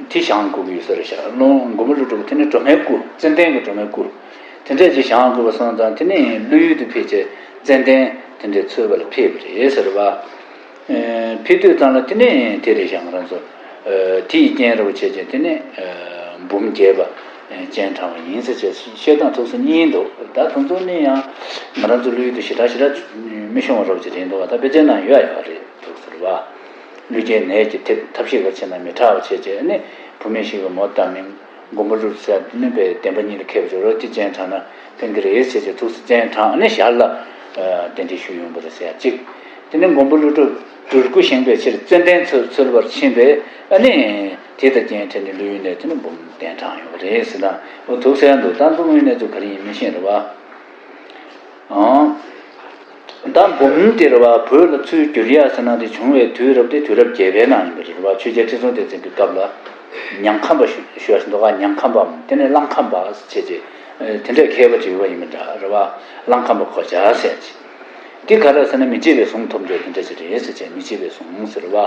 དེ་བཞེངས་དགོས་ཀྱི་ཡོད་ས་རེད་ཤག་ལོ། མགོན་པོ་ཀླུ་སྒྲུབ་དེ་ནས་སྒྲོལ་མའི་སྐུ། ཙན་དན་གྱི་སྒྲོལ་མའི་སྐུ་དེ་འདྲས་ཅིག་བཞེངས་དགོས་པ་སོང་ཙང་། དེ་ནས་ཀླུ་ཡུལ་དུ་ཕེབས་བྱས་ཙན་དན་དེ་འདྲས་འཚོལ་བ་ལ་ཕེབས་པ་རེད་ཟེར་བ། ཨེ། ཕེབས་དུས་ཙམ་ལ་དེ་ནས་དེ་རེད་ཤག་ང་རང་ཚོ། ཨེ། དེའི་རྐྱེན་རེད་བ་བྱས་བྱས། དེ་ནས། ཨེ། འབུམ་རྒྱས་པ། ཨེ། སྤྱན་དྲངས་པ་ཡིན་ཟེར་བྱས་བཤད་སྟངས་ཐུགས་སུ་གཉིས་འདུག་ད་དེ་ཚོ་ནི་ཡང་ང་རང་ཚོ་ཀླུ་ཡུལ་དུ་ཞེ་དྲག་ཞེ་དྲག་མི་བྱུང་བ་འདྲ་བོ་ཅིག་རེད་འདུག་ད་དཔེ་ཆའི་ནང་ཡོད་ཡོད་རེད་འདུག་ཟེར་བ། ཀླུ་རྒྱལ་ནད་ཀྱིས་ཐེབས་ཐབས་ཤེས་ག་བྱས་ན་མི་དྲག་པ་བྱས་རྗེས་ནི་བུད་མེད་ཞིག་གི་མོ་བཏབ་ནས་མགོན་པོ་ཀླུ་སྒྲུབ་ཟེར་ནི་པའི་བདེན་པ་གཉིས་ལ་མཁས་པ་ཅིག་རོ་དེ་སྤྱན་དྲངས་ན་ཕན་གྱི་རེད་ཟེར་བྱས་ཐུགས་སུ་སྤྱན་དྲངས་ནས་ཞར་ལ་གདན་འདྲེན་ཞུས་ཡོང་བ་རེད་ཟེར་ཡ་གཅིག་དེ་ནས་མགོན་པོ་ཀླུ་སྒྲུབ་སྦྲུལ་སྐུ་བཞེངས་པའི་ཕྱིར་ཙན་དན་འཚོལ་འཚོལ་བར་ཕྱིན་པས་ཨ་ནི་དེ་དང་རྐྱེན་ཕྲད་ནས་ཀླུ་ཡུལ་ནས་དེ་ནི་འབུམ་གདན་དྲངས་ཡོང་བ་རེད་ཟེར་ན་འོ་ཐུགས་གསལ་འདུག་ད་འདུག་དངོས་གནས་ཚུལ་ག་རེ་ཡིན་མི་ཤེས་རེད་བ། ཨང་། ད་འབུམ་དེ་རེད་བ་བོད་ལ་ཚུར་བསྒྱུར་ཡ་ཟེར་ན་དེ་བྱུང་བའི་དུས་རབས་དེ་དུས་རབས་བརྒྱད་པའི་ནང་ཡིན་པ་རེད་བ། ཆོས་རྒྱལ་ཁྲི་སྲོང་ལྡེ་བཙན་གྱི་སྐབས་ལ་ཉང་ཁམས་པ་ཞུ་ཞུ་བ་ཞིག་འདུག་ག་ཉང་ཁམས་པའམ་དེ་ནས་གླང་ཁམས་པ་ཟེར་བྱས་ཏེ་དེ་འདྲའི་མཁས་པ་ཅིག་ཡོད་པ་ཡིན་པ་འདྲ་རེད་བ། གླང་ཁམས་པ་གོ་ཆ་ཟེར་ཅིག་དེ་ག་རེ་ཟེར་ན་མི་བརྗེད་པའི་གཟུངས་ཐོབ་འདོད་དེ་འདྲ་ཞིག་རེད་ཟེར་བྱས་མི་བརྗེད་པའི་གཟུངས་ཟེར་བ།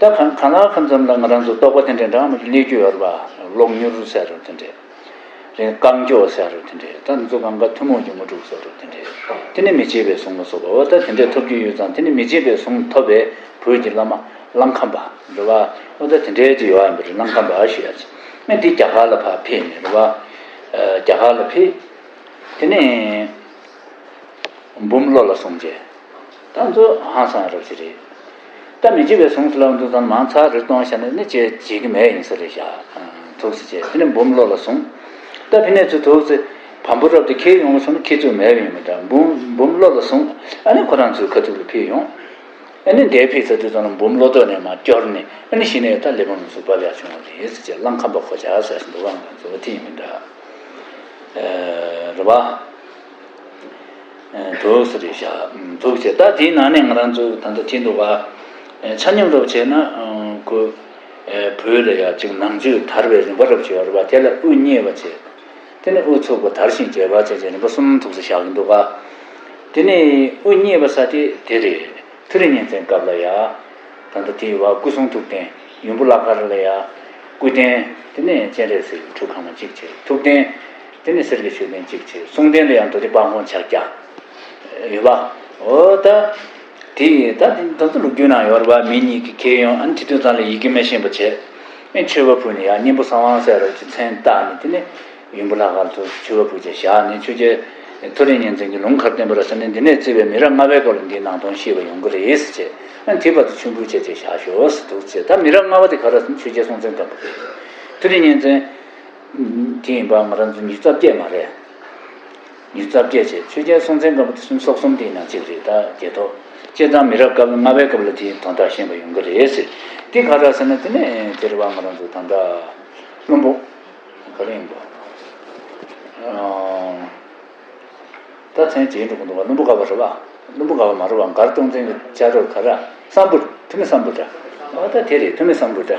ད་གང་གང་ལ་གང་འཚམ་ལ་ང་རང་ཚོ་རྟོགས་པ་དེ་འདྲ་འདྲ་མ་གླེང་རྒྱུ་ཡོད་རེད་བ། གློག་མྱུར་ཟེར་རོ་དེ་འདྲས། རེད་རྐང་མགྱོགས་ཟེར་རོ་དེ་འདྲས། ད་འཛུ་གང་ག་ཐུན་མོང་གི་དངོས་གྲུབ་ཟེར་རོ་དེ་འདྲས། དེ་ནི་མི་བརྗེད་པའི་གཟུངས་ལ་སོགས་པ་འོ་ད་དེ་འདྲས་ཐོབ་རྒྱུ་ཡོད་ཙང་དེ་ནི་མི་བརྗེད་པའི་གཟུངས་ཐོབ་པའི་བོད་ཀྱི་བླ་མ་གླང་ཁམས་པ་རེད་བ། འོ་ད་དེ་འདྲས་ཀྱི་ཡོད་ཨ་མི་རེད་གླང་ཁམས་པ་ཞུ་ཡ་ཅིག་ཨ་འདི་རྒྱ་གར་ལ་ཕར་ཕེབས་ནས་རེད་བ། རྒྱ་གར་ལ་ཕེབས། དེ་ནས། འབུམ་བློ་ལ་ཟུངས་བྱས། ད་ཚོ་ཧང་སང་རབ་ཅིག་རེད། ད་མི་བརྗེད་པའི་གཟུངས་སུ་ལབ་འདུག་ཙང་མང་ཚར་རེ་གཏོང་བྱས་ནས་ནི་ཅེས་བྱེད་ཀྱི་མེད་ཡིན་ས་རེད་བཞག་ཐུགས་སུ་བྱས་དེ་ནི་འབུམ་བློ་ལ་ཟུངས། ད་ཕི་ནས་ཚུར་ཐུགས་སུ་བམ་པོ་རབ་དེ་ཁྱེར་ཡོང་བ་སོང་ན་ཁྱེད་ཚོས་མེད་པ་ཡིན་མི་འདྲ་འབུམ་འབུམ་བློ་ལ་ཟུངས་ཨ་ནི་ཁོ་རང་ཚོའི་ཁ་ཐུག་ལ་ཕེབས་ཡོང་། ཨ་ནི་འདས་ཕེབས་ས་དུས་ཙམ་ལ་འབུམ་བློ་ཐོག་ནས་མར་སྐྱོར་ནས་ཨ་ནི་གཞི་ནས་ད་གླེགས་བམ་ལ་ཟུག་བབས་ཡག་བྱུང་བ་རེད་ཟེར་བྱས་གླང་ཁམས་པ་གོ་ཆ་ཟེར་བཞིན་འདུག་ག་ང་ཚོ་དེ་ཡིན་མི་འདྲ། རེད་བ། དུག་ས་རེད་བཞག་དུག་ཅེས་ད་དེའི་ནང་ནས་ང་རང་ཚོ་ད་ལྟ་དེ་འདུག་ག་ཆ་སྙོམས་རབ་བྱས་ན་ཁོ་བོད་ལ་ཡ་གཅིག་ནང་ཆོས་དར་བའི་རིམ་པ་རབ་བྱས་པ་རེད་བ། དེ་ལ་དབུ་བརྙེས་པ་བྱས། དེ་ནས་དབུ་ཚུགས་པ་དར་ཞིང་རྒྱས་པ་བྱས་བྱས་རིམ་པ་གསུམ་ཐུགས་སུ་བཞག་གི་འདུག་ག་དེ་ནས་དབུ་བརྙེས་པ་ས་དེ་དེ་རེད། མཐོ་རིས་གཉན་བཙན་སྐབས་ལ་ཡ། ད་ལྟ་དེའི་བར་སྐུ་གསུང་ཐུགས་རྟེན་ཡུམ་བུ་བླ་མཁར་ལ་ཡ། སྐུ་རྟེན་དེ་ནས་སྤྱན་རས་གཟིགས་ཁྲུ་གང་མ་གཅིག་བྱས་ཐུགས་རྟེན་དེ་ནས་གསེར་གྱི་མཆོད་རྟེན་གཅིག་བྱས་གསུང་རྟེན་ལ་ཡང་རྡོ་རྗེ་དཔལ་མགོན་ཕྱག་རྒྱ། ཡོད་པ། འོ་ད། དེ་ད་དེ་ད་ཚོ་ལོ་རྒྱུས་ནང་ཡོད་རེད་པ། མི་གཉིས་ཀྱིས་ཁྱེར་ཡོང་ཨ་ནི་དེ་དུས་ཙང་ལ་ཡི་གེ་མི་ཤེས་པ་བྱས། ཨེ་མཆོད་པ་ཕུལ་ནས་ཡང་གཉན་པོ་གསང་བ་ཟེར་རོ་ཅིག་མཚན་བཏགས་ནས་དེ་ནས་ཡུམ་བུ་ལྷ་ཁང་དུ་མཆོད་པ་ཕུལ་བྱས་བཞག་ནས་ཆོས་རྒྱལ་མཐོ་རིས་གཉན་བཙན་གྱི་ལུང་ཁར་བསྟན་པ་ར་ས་ནས་འདི་ནས་བརྩིས་པའི་མི་རབས་ལྔ་པའི་སྐོར་ལ་འདིའི་ནང་དོན་ཤེས་པ་ཡོང་གི་རེད་ཟེར་བྱས་ཨ་ནི་དེ་བར་དུ་མཆོད་འབུལ་བྱས་བྱས་བཞག་ཤོག་ཟེར་འདུག་ཟེར། ད་མི་རབས་ལྔ་པ་དེ་ག་རེ་ཟེར་ན་ཆོས་རྒྱལ་སྲོང་བཙན་སྒམ་པོ་རེད། མཐོ་རིས་གཉན་བཙན། དེ་ཡིན་པ་ང་རང་ཚོ་ཉི་ཤུ་རྩ་བརྒྱད་མ་རེད། ཉི་ཤུ་རྩ་བརྒྱད་བྱས་ཆོས་རྒྱལ་སྲོང་བཙན་སྒམ་པོ་དེ་སུམ་ཅུ་སོ་གསུམ་དེའི་ནང་གཅིག་རེད། ད་རྒྱལ་ཐོག་བྱས་ཙང་མི་རབས་སྐབས་ལྔ་པའི་སྐབས་ལ་དེའི་དོན་དག་ཤེས་པ་ཡོང་གི་རེད་ཟེར། དེ་ག་རེ་ཟེར་ན་དེ་ནས་དེ་རེད་བ་ང་རང་ཚོ་ད་ལྟ་བློན་པོ་ག་རེ་ཡིན་པ། ད་མཚན་བརྗེད་འགྲོ་གི་འདུག་བ། བློན་པོ་དགའ་བ་རེད་བ། བློན་པོ་དགའ་བ་མ་རེད་བ། མགར་སྟོང་བཙན་གྱི་ལྕགས་རོགས་ག་རེ། སམ་བྷོ་ཊ། ཐུ་མི་སམ་བྷོ་ཊ། འོ་ད་དེ་རེད། ཐུ་མི་སམ་བྷོ་ཊ།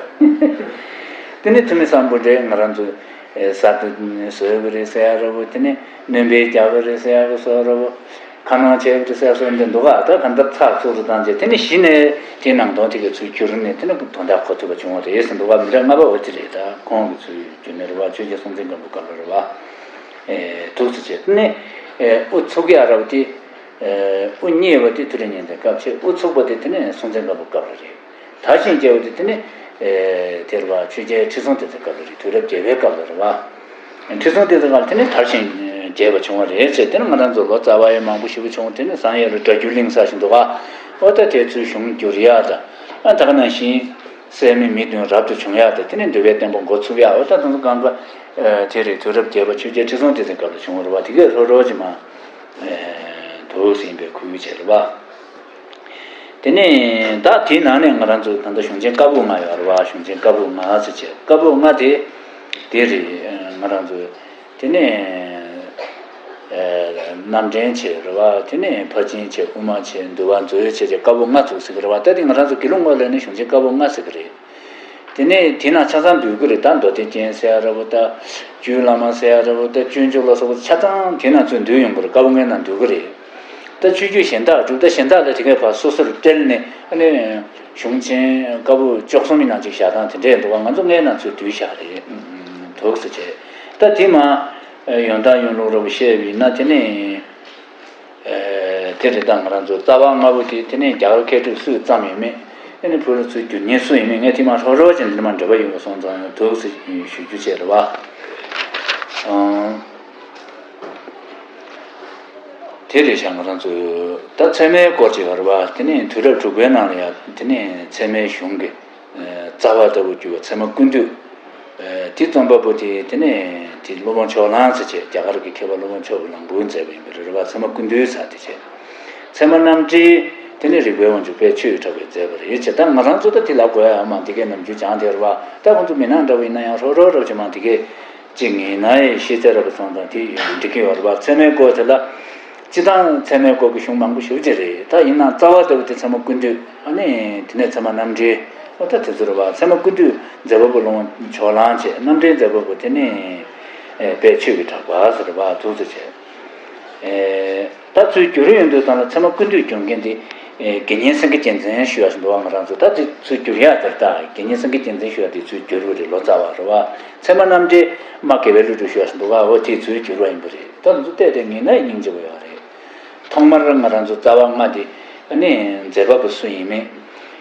དེ་ནི་ཐུ་མི་སམ་བྷོ་ཊས་ང་རང་ཚོ་ཨེ་གསར་དུ་བཟོས་པ་རེད་ཟེར་ཡ་རེད་བོ། དེ་ནི་སྣོན་པ་རྒྱག་པ་རེད་ཟེར་ཡ་གི་བཟོ་རེད་བོ། ཁ་ནང་བྱས་པ་རེད་ཟེར་ཡ་བཟོ་འདི་འདུག་ག་ད་ག་འདྲ་ཚགས་ཚུད་དུ་བཏང་རྗེས་དེ་ནི་གཞི་ནས་དེའི་ནང་དོན་དེ་གའི་ཚུལ་བསྒྱུར་ནས་དེ་ནི་དོན་དག་གོ་ཐུབ་པ་བྱུང་བ་རེད་ཟེར་འདུག་ག་མི་རབས་ལྔ་པ་འོ་དེ་རེད། ད་ཁོང་གི་ཚུལ་བསྒྱུར་ནས་རེད་བ། ཆོས་རྒྱལ་སྲོང་བཙན་སྒམ་པོ་སྐབས་ལ་རེད་བ། ཨེ་ཐུགས་སུ་ཆེ་དེ་ནི་ཨེ་དབུ་ཚུགས་ཡ་རབ་དེ། དབུ་བརྙེས་པ་དེ་མཐོ་རིས་གཉན་བཙན་སྐབས་བྱས། དབུ་ཚུགས་པ་དེ་དེ་ནས་སྲོང་བཙན་སྒམ་པོ་སྐབས་ལ་རེད། དར་ཞིང་རྒྱས་པ་དེ་དེ་ནས་དེ་རེད་བ། ཆོས་རྒྱལ་ཁྲི་སྲོང་ལྡེ་བཙན་སྐབས་ལ་རེད། དུས་རབས་བརྒྱད་པའི་སྐབས་ལ་རེད་བ། ཁྲི་སྲོང་ལྡེ་བཙན་སྐབས་ལ་དེ་ནས་དར་ཞིང་རྒྱས་པ་བྱུང་བ་རེད་ཟེར། དེ་ནི་ང་རང་ཚོ་ལོ་ཙཱ་བ་ཡང་མང་པོ་ཞེ་པོ་བྱུང་། དེ་ནས་བཟང་ཡ་རུ་སྒྲ་སྒྱུར་གླེང་ས་ཞིག་འདུག་ག་འོ་ད་དེ་ཚོའི་གཞུང་བསྒྱུར་ཡ་ད་ཨ་ད་ག་ནང་བཞིན། སད་མི་མི་བདུན་རབ་ཏུ་བྱུང་ཡག་དེ་དེ་ནས་འདུལ་བའི་བསྟན་པ་འགོ་ཚུགས་ཡག་འོ་ད་དེ་ཚོ་གང་ག་དེ་རེད། དུས་རབས་བརྒྱད་པ་ཆོས་རྒྱལ་ཁྲི་སྲོང་ལྡེ་བཙན་སྐབས་ལ་བྱུང་བ་རེད་བ། དེ་གས་ལྷོ་རོ་ཅི་མ་འདུག་ཟིན་པའི་ཁུལ་བྱས་རེད་བ། དེ་ནས་ད་དེའི་ནང་ནས་ང་རང་ཚོ་ད་ལྟ་གཞུང་ཆེན་བཀའ་པོད་ལྔ་ཡོད་རེད་བ། གཞུང་ཆེན་བཀའ་པོད་ལྔ་ཟེར་བྱས་བཀའ་པོད་ལྔ་དེ་དེ་རེད། ང་རང་ཚོ། དེ་ནས་རྣམ་འདྲེན་བྱས་རེད་བ། དེ་ནས་ཕར་ཕྱིན་བྱས། དབུ་མ་བྱས། འདུལ་བ་མཛོད་བྱས་བྱས་བཀའ་པོད་ལྔ་ཚུགས་ཟེར་གི་རེད་བ། ད་དེ་ང་རང་ཚོ་དགེ་ལུགས་ངོས་ལ་ནི་གཞུང་ཆེན་བཀའ་པོད་ལྔ་ཟེར་གི་རེད། དེ་ནས་དེ་ན་ཆ་ཚང་འདུས་གི་རེད། ད་མདོ་སྡེ་རྒྱན་ཟེར་ཡ་རེད་བ། ད་རྒྱུད་བླ་མ་ཟེར་ཡ་རེད་བ། ད་སྤྱོད་འཇུག་ལ་སོགས་པ་ཆ་ཚང་དེ་ན་ཚུར་འདུས་ཡོང་གི་རེད། བཀའ་པོད་ལྔའི་ནང་འདུས་གི་རེད། ད་ཆོས་བརྒྱུད་གཞན་དག་གྲུབ་མཐའ་གཞན་དག་ལ་དེ་གས་ཕར་སོ་སོར་སྤྲེལ་ནས་ཨ་ནི་གཞུང་ཆེན་བཀའ་པོད་བཅུ་གསུམ་ཡིན་ན་ཅིག་བཞག་སྟངས་དེ་འདྲས་འདུག་བ། ང་ཚོ་ལྔའི་ནང་ཚུར་བསྡུས་བཞག་རེད། འདུག་ཟེར་བྱས། ད་དེ་མ་ཡོན་བདག་ཡོན་ལུགས་ར་བ་བཤད་པ་ཡིན་ན་དེ་ནས་དེ་རེད། ད་ང་རང་ཚོ་རྩ་བ་ལྔ་པོ་དེ་དེ་ནས་རྒྱ་གར་མཁས་གྲུབ་སུས་བརྩམས་ཡོད་མེད། ཨ་ནི་བོད་ལ་ཚུར་བསྒྱུར་མཁན་སུ་ཡིན་མིན་ངས་དེ་མ་ཧྲོ་ཧྲོ་བྱས་འདི་མ་འབྲེལ་བ་ཡོད་པ་སོང་ཙང་འདུག་ཟེར་ཞུ་རྒྱུ་བྱས་རེད་བ། ཨང་། དེ་རེད་ཤག་ང་རང་ཚོས་ད་ཚད་མའི་སྐོར་ཅིག་ཡོད་རེད་བ། དེ་ནས་དུས་རབས་དྲུག་པའི་ནང་ལ་ཡང་དེ་ནས་ཚད་མའི་གཞུང་གི་རྩ་བ་ལྟ་བུ་གྱུར་པ་ཚད་མ་ཀུན་བཏུས། དེ་རྩོམ་པ་པོ་དེ་དེ་ནས་དེ་སློབ་དཔོན་ཕྱོགས་གླང་ཟེར་བྱས། རྒྱ་གར་གྱི་མཁས་པ་སློབ་དཔོན་ཕྱོགས་གླང་པོས་མཛད་པ་ཡིན་པ་རེད་བ། ཚད་མ་ཀུན་བཏུས་ཟེར་དེ་བྱས། ཚད་མ་རྣམ་འགྲེལ་དེ་ནས་རིགས་པའི་དབང་ཕྱུག་དཔལ་ཆོས་ཀྱི་གྲགས་པས་མཛད་པ་རེད་བྱས། ད་ང་རང་ཚོ་ད་དེ་ལབ་དགོས་ཡ་མ་འདི་གའི་ནམ་རྒྱུན་སྦྱངས་དེ་རེད་བ། ད་ཁོང་ཚོ་མི་ནག་འདྲ་བོ་ཡིན་ན་ཡང་ཧྲོ་ཧྲོ་རོ་བྱས་མ་འདི་གའི་ཅིག་ངེས་ན་ཡི་ཤེས་ཚད་རབ་སོང་ཙང་དེ་ཡོད་འགྲིག་གི་ཡོད་རེད་བ། ཚད་མའི་སྐོར་དེ་ལ་སྤྱི་བཏང་ཚད་མའི་སྐོར་གྱི་གཞུང་མང་པོ་ཞེ་པོ་ཅིག་རེད། ད་ཡིན་ནའང་རྩ་བ་ལྟ་བུ་དེ་ཚད་མ་ཀུན་བཏུས། ཨ་ནི་དེ་ནས་ཚད་མ་རྣམ་འགྲེལ། ཨོ་ད་དེ་ཚོ་རེད་བ། ཚད་མ་ཀུན་བཏུས་མཛད་པ་པོ་སློབ་དཔོན་ཕྱོགས་གླང་བྱས། རྣམ་འགྲེལ་མཛད་པ་པོ་དེ་ནི་ཨེ་དཔལ་ཆོས་ཀྱི་གྲགས་པ་ཟེར་བ་འདུག་ཟེར་བྱས། ཨེ་ད་ཚུར་བསྒྱུར་ཡོང་དུས་ཙམ་ལ་ཚད་མ་ཀུན་བཏུས་བསྒྱུར་མཁན་དེ་ཨེ་དགེ་བསྙེན་སེང་གེ་རྒྱལ་མཚན་ཞུ་ཡག་ཞིག་འདུག་བ། ང་རང་ཚོ་ད་དེ་ཚུར་བསྒྱུར་ཡག་དེར་ད་དགེ་བསྙེན་སེང་གེ་རྒྱལ་མཚན་ཞུ་ཡག་དེ་ཚུར་བསྒྱུར་བ་རེད། ལོ་ཙཱ་བ་རེད་བ། ཚད་མ་རྣམ་འགྲེལ་མ་དགེ་བའི་བློ་གྲོས་ཞུ་ཡག་ཞིག་འདུག་བ། འོ་དེ་ཚུར་བསྒྱུར་བ་ཡིན་པ་རེད། ད་ང་ཚོ་བལྟས་ཏེ་ངེས་ན་སྙིང་རྗེ་པོ་ཡོད་རེད། ཐོག་མར་ང་རང་ཚོ་རྩ་བ་ལྔ་དེ་ཨ་ནི་མཛད་པ་པོ་སུ་ཡིན་མིན།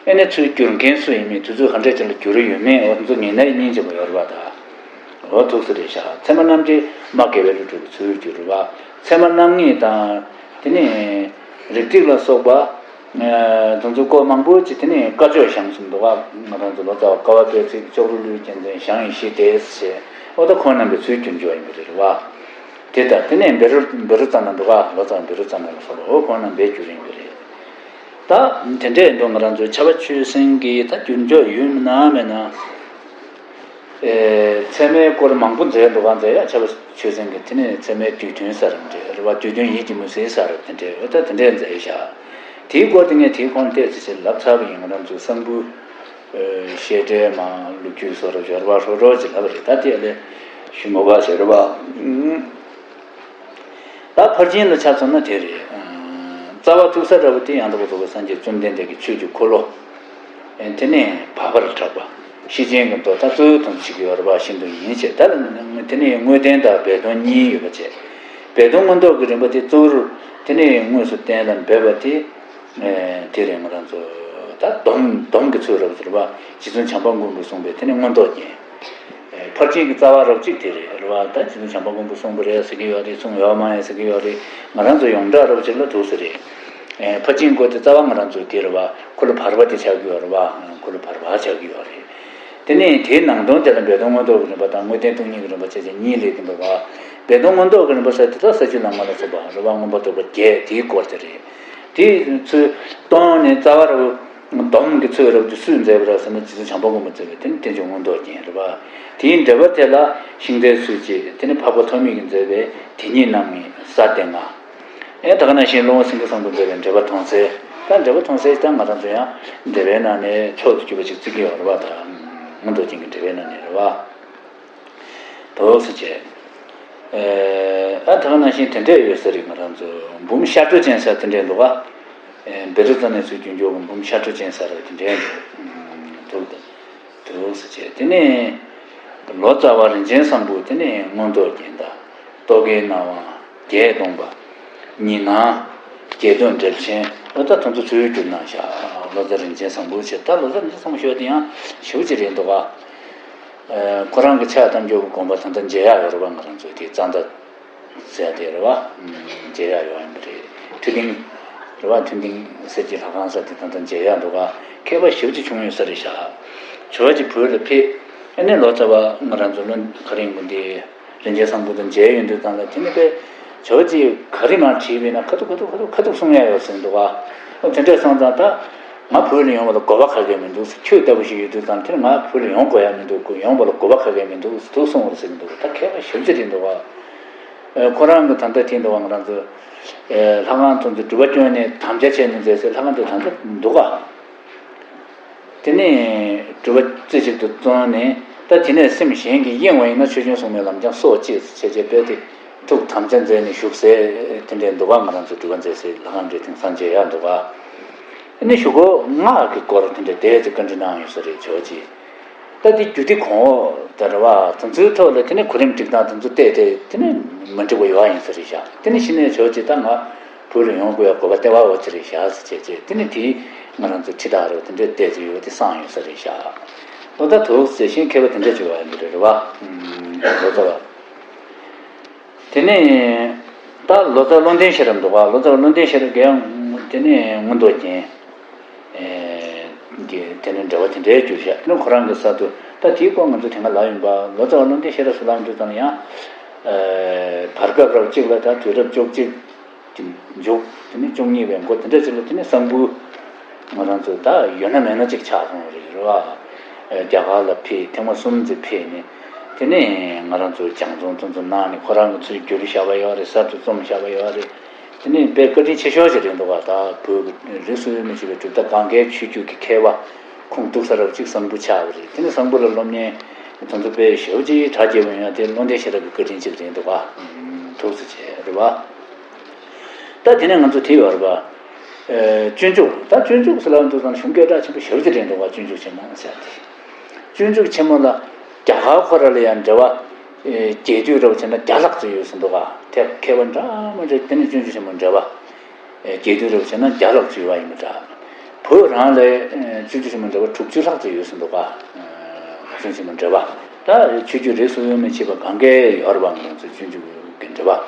ཨ་ནི་ཚུར་བསྒྱུར་མཁན་སུ་ཡིན་མིན། དུས་ཚོད་ག་འདྲ་ཅིག་ལ་བསྒྱུར་ཡོད་མེད། འོ་ཚོ་ངེས་ན་སྙིང་རྗེ་པོ་ཡོད་རེད་བ། ད་འོ་ཐུགས་སུ་རེད་ཤག་ཚད་མ་རྣམ་འགྲེལ་མ་དགེ་བའི་བློ་གྲོས་ཀྱིས་ཚུར་བསྒྱུར་རེད་བ། ཚད་མ་རྣམ་ངེས་དང་དེ་ནས་རིགས་གཅིག་ལ་སོགས་པ། ཨ་དེ་ཚོ་སྐོར་མང་པོ་ཅིག་དེ་ནས་བཀའ་ཆོས་བཞེངས་སོང་འདུག་ག་ང་རང་ཚོ་ལོ་ཙཱ་བ་ཀ་བ་དཔལ་བརྩེགས། ཅོག་རོ་ཀླུའི་རྒྱལ་མཚན། ཞང་ཡེ་ཤེས་སྡེ་ཟེར། ཨོ་ད་ཁོང་རྣམ་པས་ཚུར་བསྒྱུར་འཇོག་ཡིན་པ་རེད་བ། དེ་ལྟར་དེ་ནས་བཻ་རོ་བཻ་རོ་ཙ་ན་འདུག་ག་ལོ་ཙཱ་བ་བཻ་རོ་ཙ་ན་ལ་སོགས་པ། ཨོ་ཁོང་རྣམ་པས་བསྒྱུར་ཡིན་པ་རེད། ད་དེ་འདྲའི་འདུག་ང་རང་ཚོའི་ཕྱྭ་པ་ཆོས་སེང་གིས་ད་བསྒྱུར་འཇོག་ཡོད་ན་མེད་ན། ཨེ་ཚད་མའི་སྐོར་མང་པོ་མཛད་འདུག་ག་མཛད་ཡ། ཕྱྭ་པ་ཆོས་སེང་གིས་དེ་ནས་ཚད་མའི་བསྡུས་དོན་ཟེར་རེད་བ། བསྡུས་དོན་ཡིད་ཀྱི་མུན་སེལ་ཟེར་རེད། དེ་འདྲའི་འོ་ད་དེ་འདྲའི་མཛད་ཤག་དེའི་སྐོར་དེ་ངས་དེའི་གོང་ཏོག་ཙམ་ཅིག་ལབ་ཚར་བ་ཡིན། ང་རང་ཚོའི་གསང་ཕུ། ཨེ་བཤད་གྲྭའི་མ་ལོ་རྒྱུས་སོགས་ར་སྦྱོར་བ་ཧྲོ་ཧྲོ་ཅིག་ལབ་པ་རེད། ད་དེ་ལས་ཞུ་མོ་བ་ཟེར་བ། ད་ཕར་ཕྱིན་ལ་ཆ་མཚོན་ན་དེ་རེད། རྩ་བ་ཐུག་ས་འདྲ་བོ་དེ་ཡང་དག་པར་རྫོགས་པའི་སངས་རྒྱས་བཅོམ་ལྡན་འདས་ཀྱི་ཆོས་ཀྱི་འཁོར་ལོ། དེ་ནས་བར་པར་གྲགས་པ། ཤེར་ཕྱིན་གྱི་མདོ་ད་གཙོ་བོའི་དོན་བྱེད་ཀྱི་ཡོད་རེད་པ་བཞིན་དུ་ཡིན་ཞེས། ད་དེ་ནས་དངོས་བསྟན་དང་སྦས་དོན་གཉིས་ཡོད་པ་བྱས། སྦས་དོན་མངོན་རྟོགས་ཀྱི་རིམ་པ་དེ་གཙོ་བོར་དེ་ནས་དངོས་སུ་གཏན་ལ་འབེབས་པ་དེ། དེ་རེད། ང་རང་ཚོ་ད་སྡོམ་སྡོམ་གྱི་ཚུལ་རབ་ཟེར་བ། རྗེ་བཙུན་བྱམས་པ་མགོན་པོས་གསུངས་པའི་དེ་ནས་མངོན་རྟོགས་རྒྱན། ཕར་ཕྱིན་གྱི་རྩ་བ་རབ་གཅིག་དེ་རེད་རེད་བ། ད་རྗེ་བཙུན་བྱམས་པ་མགོན་པོས་གསུངས་པ་རེད་ཟེར་གྱི་ཡོད་རེད། གསུངས་ཡོད་མ་ཡིན་ཟེར་གྱི་ཡོད་རེད། ང་རང་ཚོ་ཡོངས་གྲགས་རབ་ཅིག་ལ་འདུག་ས་རེད། ཕར་ཕྱིན་སྐོར་དེ་རྩ་བ་ང་རང་ཚོའི་དེ་རེད་བ། འཁོར་ལོ་བར་པ་དེ་ཆགས་ཀྱི་ཡོད་རེད་བ། འཁོར་ལོ་བར་པ་ཆགས་ཀྱི་ཡོད་རེད། དེ་ནས་དེའི་ནང་དོན་དེ་ལ་སྦས་དོན་མངོན་རྟོགས་ཀྱི་རིམ་པ་དང་། དངོས་བསྟན་སྟོང་ཉིད་ཀྱི་རིམ་པ་བྱས་བྱས་གཉིས་སླེབས་ཀྱི་འདུག་བ། སྦས་དོན་མངོན་རྟོགས་ཀྱི་རིམ་པ་ཟེར་དེ་ད་ས་བཅུ་ལམ་ལྔ་ལ་སོགས་པ་རེད་བ། མངོན་པར་རྟོགས་པ་བརྒྱད་དེའི་སྐོར་དེ་རེད། དེའི་ཚུལ་སྟོང་ནས་རྩ་བ་རབ། སྡོམ་གྱི་ཚུལ་རབ་ཏུ་སུས་མཛད་པ་རེད་ཟེར་ན། རྗེ་བཙུན་བྱམས་པ་མགོན་པོས་མཛད་པའི་དེ་ནི་བསྟན་བཅོས་མངོན་རྟོགས་རྒྱན་རེད་བ། དེའི་འགྲེལ་པ་དེ་ལ་ཤིང་རྟའི་ཚུལ་གྱིས་དེ་ནི་འཕགས་པ་ཐོགས་མེད་ཀྱིས་མཛད་པའི་དེ་ཉིད་རྣམ་ངེས་ས་སྡེ་ལྔ། ཨེ་ད་ག་ནང་བཞིན་སློབ་དཔོན་སེང་གེ་བཟང་པོས་མཛད་པའི་འགྲེལ་པ་མཐོང་གསལ། ད་འགྲེལ་པ་མཐོང་གསལ་ད་ང་རང་ཚོ་ཡང་འགྲེལ་པའི་ནང་ནས་མཆོག་ཏུ་གྱུར་པ་ཅིག་བརྩི་གི་ཡོད་རེད་བ། ད་མངོན་རྟོགས་རྒྱན་གྱི་འགྲེལ་པའི་ནང་ནས་རེད་བ། དོགས་སུ་བྱས། ཨ་ད་ག་ནང་བཞིན་དེ་འདྲས་ཡོད་ས་རེད། ང་རང་ཚོ་འབུམ་ཤར་གྲོལ་ཅན་ཟེར་དེ་འདྲས་འདུག་ག་བཻ་རོ་ཙ་ནའི་ཚུལ་རྒྱུན་སྐྱོར་གྱི་འབུམ་ཤར་གྲོལ་ཅན་ཟེར་བ་དེ་འདྲས་འདུག་དོགས་དོགས་སུ་བྱས། དེ་ནས་ལོ་ཙཱ་བ་རིན་ཆེན་བཟང་པོ་དེ་ནས་མངོན་རྟོགས་རྒྱན་དང་། རྟོག་གེའི་སྣང་བ། བརྒྱད་སྟོང་པ། ཉི་སྣང་། བརྒྱད་སྟོང་འགྲེལ་ཆེན། ཨོ་ད་དེ་ཚོ་ཚུར་བསྒྱུར་གནང་ཤག་ལོ་ཙཱ་རིན་ཆེན་བཟང་པོ་ཞེས། ད་ལོ་ཙཱ་རིན་ཆེན་བཟང་པོ་ཞེས་དེ་ཡང་ཞེ་པོ་ཅིག་རེད་འདུག་ག་ཁོ་རང་གི་ཕྱག་ཐམ་ཆོས་ཀྱི་དགོངས་པ་ད་ལྟ་མཇལ་ཡག་ཡོད་རེད་བ། ང་རང་ཚོའི་དེ་རྩ་མདའ་ཟེར་དེ་རེད་བ། མཇལ་ཡག་ཡོད་ཡིན་པ་རེད། ཐུབ་བསྟན་རེད་བ། ཐུབ་བསྟན་གསེར་གྱི་ལྷ་ཁང་ཟེར་དེ་ད་ལྟ་མཇལ་ཡག་འདུག་ག་མཁས་པ་ཞེ་པོ་ཅིག་བྱུང་ཡོད་ས་རེད་ཤག་ཇོ་བོ་རྗེ་བོད་ལ་ཕེབས། ཨ་ནི་ལོ་ཙཱ་བ་ང་རང་ཚོ་ལོ་ག་རེ་ཡིན་དགོས་འདི། རིན་ཆེན་བཟང་པོ་དང་མཇལ་ཡོང་དུས་ཙམ་ལ། དེ་ནི་དཔེ་ཇོ་བོ་རྗེ་ག་རེ་མར་དྲིས་པས་ན་ཁ་ཐུག་ཁ་ཐུག་ཁ་ཐུག་ཁ་ཐུག་གསུང་ཡ་ཡོད་ཟེར་འདུག་ག་ཨོ་དེ་འདྲས་སོང་ཙང་ད་ང་བོད་ལ་ཡོང་བ་ལ་དགོས་པ་ག་གེ་མི་འདུག་ཁྱོད་ལྟ་བུ་ཞིག་ཡོད་དུས་ཙམ་དེར་ང་བོད་ལ་ཡོང་དགོས་ཡ་མི་འདུག་ཁོ་ཡོང་བ་ལ་དགོས་པ་ག་གེ་མི་འདུག་ཟེར་དུ་གསུང་བར་ཟེར་གི་འདུག་ད་མཁས་པ་ཞེ་པོ་ཅིག་རེད་འདུག་ག་ཁོ་རང་གི་ད་ལྟ་དེ་འདུག་ག་ང་རང་ཚོ་ལྷ་ཁང་དེ་ཚོ་སྒྲུབ་པ་སྐྱོན་ནས་དམ་བཅའ་བྱས་ནས་མཛད་སའི་ལྷ་ཁང་དེ་ད་ལྟ་འདུག་ག་དེ་ནས་སྒྲུབ་པ་རྩེ་གཅིག་ཏུ་བརྩོན་ནས། ད་དེ་ནས་སེམས་གཞན་གྱིས་གཡེང་བ་ཡིན་ན་ཆོས་སྐྱོན་སྲུང་མའི་ལམ་ཀྱང་གསོག་ཅེས་བྱས་བྱས་པས་དེ་ཐུགས་དམ་བཅའ་མཛད་ནས་བཞུགས་སའི་དེ་འདྲའི་འདུག་ག་ང་རང་ཚོ་སྒྲུབ་པ་མཛད་སའི་ལྷ་ཁང་འདྲ་དེང་སང་མཇལ་ཡག་འདུག་ག་དེ་ནས་གཞུག་གུ་སྔགས་ཀྱི་སྐོར་དེ་འདྲ་དེ་ཚོ་བཀའ་འདྲི་གནང་ཡོད་ས་རེད། ཇོ་བོ་རྗེས། ད་དེ་རྒྱུད་སྡེ་གོང་འོག་ད་རེད་བ། དེ་ཚོའི་ཐོག་ལ་དེ་ནས་གོ་རིམ་སྒྲིག་སྟངས་དེ་ཚོ་བལྟས་ཏེ་དེ་ནས་མ་འགྲིག་པ་ཡོད་ཡིན་ས་རེད་ཤག་དེ་ནས་གཞི་ནས་ཇོ་བོ་རྗེས་ད་ང་བོད་ལ་ཡོང་དགོས་ཡ་དགོས་པ་ལྟེ་བ་འོ་ཅི་རེད་ཤག་ཟེར་བྱས་བྱས། དེ་ནས་དེའི་ང་རང་ཚོ་ཁྲིད་བདག་རེད་བ། དེ་འདྲས་བལྟས་ཚེ་ཡོད་དེ་གསང་ཡོད་ས་རེད་ཤག་ལོ་ད་དུ་ཟེར་བཞིན་མཁས་པ་དེ་འདྲས་བྱུང་བ་ཡིན་པ་རེད་རེད་བ། ལོ་ཙཱ་བ། དེ་ནས་ ད་ལོ་ཙཱ་བློ་ལྡན་ཤེས་རབ་འདུག་ག་ལོ་ཙཱ་བློ་ལྡན་ཤེས་རབ་ཀྱིས་ཡང་དེ་ནས་མངོན་རྟོགས་རྒྱན། ཨེ། གི་དེ་ནས་འགྲེལ་པ་དེ་འདྲའི་བསྒྱུར་བཞག་དེ་ནས་ཁོ་རང་གི་གསར་དུ་ད་དེའི་སྐོར་ང་ཚོ་དེ་སྔ་ལབ་ཡིན་པ། ལོ་ཙཱ་བ་བློ་ལྡན་ཤེས་རབ་སུ་ལབ་འདུག་ཙང་ཡང་། ཨེ། བར་སྐབས་རབས་གཅིག་ལ་ད་དུས་རབས་བཅུ་གཅིག་གི་མཇུག་དེ་ནས་བཅུ་གཉིས་པའི་འགོ་དེ་འདྲ་ཅིག་ལ་དེ་ནས་གསང་ཕུ་ང་རང་ཚོ་ད་ཡོད་ན་མེད་ན་ཅིག་ཆགས་སོང་རེད་རེད་བ། ཨེ། རྒྱ་གར་ལ་ཕེབས་ཐེངས་མ་གསུམ་ཙམ་ཕེབས་ནས་དེ་ནས་ང་རང་ཚོ་སྦྱང་བརྩོན་ཐུབ་ཚོད་གནང་ནས་ཁོ་རང་གི་ཚུར་བསྒྱུར་བཞག་པ་ཡོད་རེད། གསར་དུ་རྩོམ་བཞག་པ་ཡོད་རེད། དེ་ནས་དཔེ་བཀའ་དྲིན་ཆེ་ཤོས་ཅིག་རེད་འདུག་ག་ད་བོད་ཀྱི་རིགས་སུ་ཡོད་མི་ཆེ་བའི་གྲུབ་མཐའ་སྒང་གའི་ཆོས་བརྒྱུད་ཀྱི་མཁས་པ་ཁུངས་གཏུགས་ས་རབ་གཅིག་གསང་ཕུ་ཆགས་པ་རེད། དེ་ནས་གསང་ཕུ་ལ་སློབ་གཉེར་དེ་ཚོ་དཔེ་ཞེ་པོ་ཅིག་གྲ་རྒྱས་པ་ཡོད། དེ་བློ་ལྡན་ཤེས་རབ་ཀྱི་བཀའ་དྲིན་གཅིག་རེད་འདུག་ག་ཐུགས་སུ་ཆེ་རེད་བ། ད་དེ་ནས་ང་ཚོ་དེ་ཡོད་རེད་བ། ཨེ། སྤྱོད་འཇུག་ད་སྤྱོད་འཇུག་ཟེར་ལབ་འདུག་ཙང་གཞུང་སྐད་གྲགས་ཆེན་པོ་ཞེ་པོ་ཅིག་རེད་འདུག་ག་སྤྱོད་འཇུག་ཆེན་མོ་ཟེར་ཏེ། སྤྱོད་འཇུག་ཆེན་མོ་ལ་རྒྱ་གར་ཁོ་ར་ལ་ཡང་འགྲེལ་པ། ཨེ། རྒྱས་བསྡུས་རབ་བྱས་ན་བརྒྱ་ལྷག་ཙམ་ཡོད་ཟིན་འདུག་ག་དེ་མཁས་པ་འདྲ་མི་འདྲ་དེ་ནས་སྤྱོད་འཇུག་ཆེན་མོ་འགྲེལ་པ། ཨེ། རྒྱས་བསྡུས་རབ་བྱས་ན་བརྒྱ་ལྷག་ཙམ་ཡོད་པ་ཡིན་པ་འདྲ། བོད་རང་ལ་ཨེ། སྤྱོད་འཇུག་ཆེན་མོ་འགྲེལ་པ་དྲུག་ཅུ་ལྷག་ཙམ་ཡོད་ཟིན་འདུག་ག་ཨེ། སྤྱོད་འཇུག་ཆེན་མོ་འགྲེལ་པ། ད་ཆོས་བརྒྱུད་རིས་སུ་ཡོད་མི་ཆེ་བ་སྒང་གའི་ཡོད་རེད་བ། ང་ཚོ་སྤྱོད་འཇུག་གི་འགྲེལ་པ།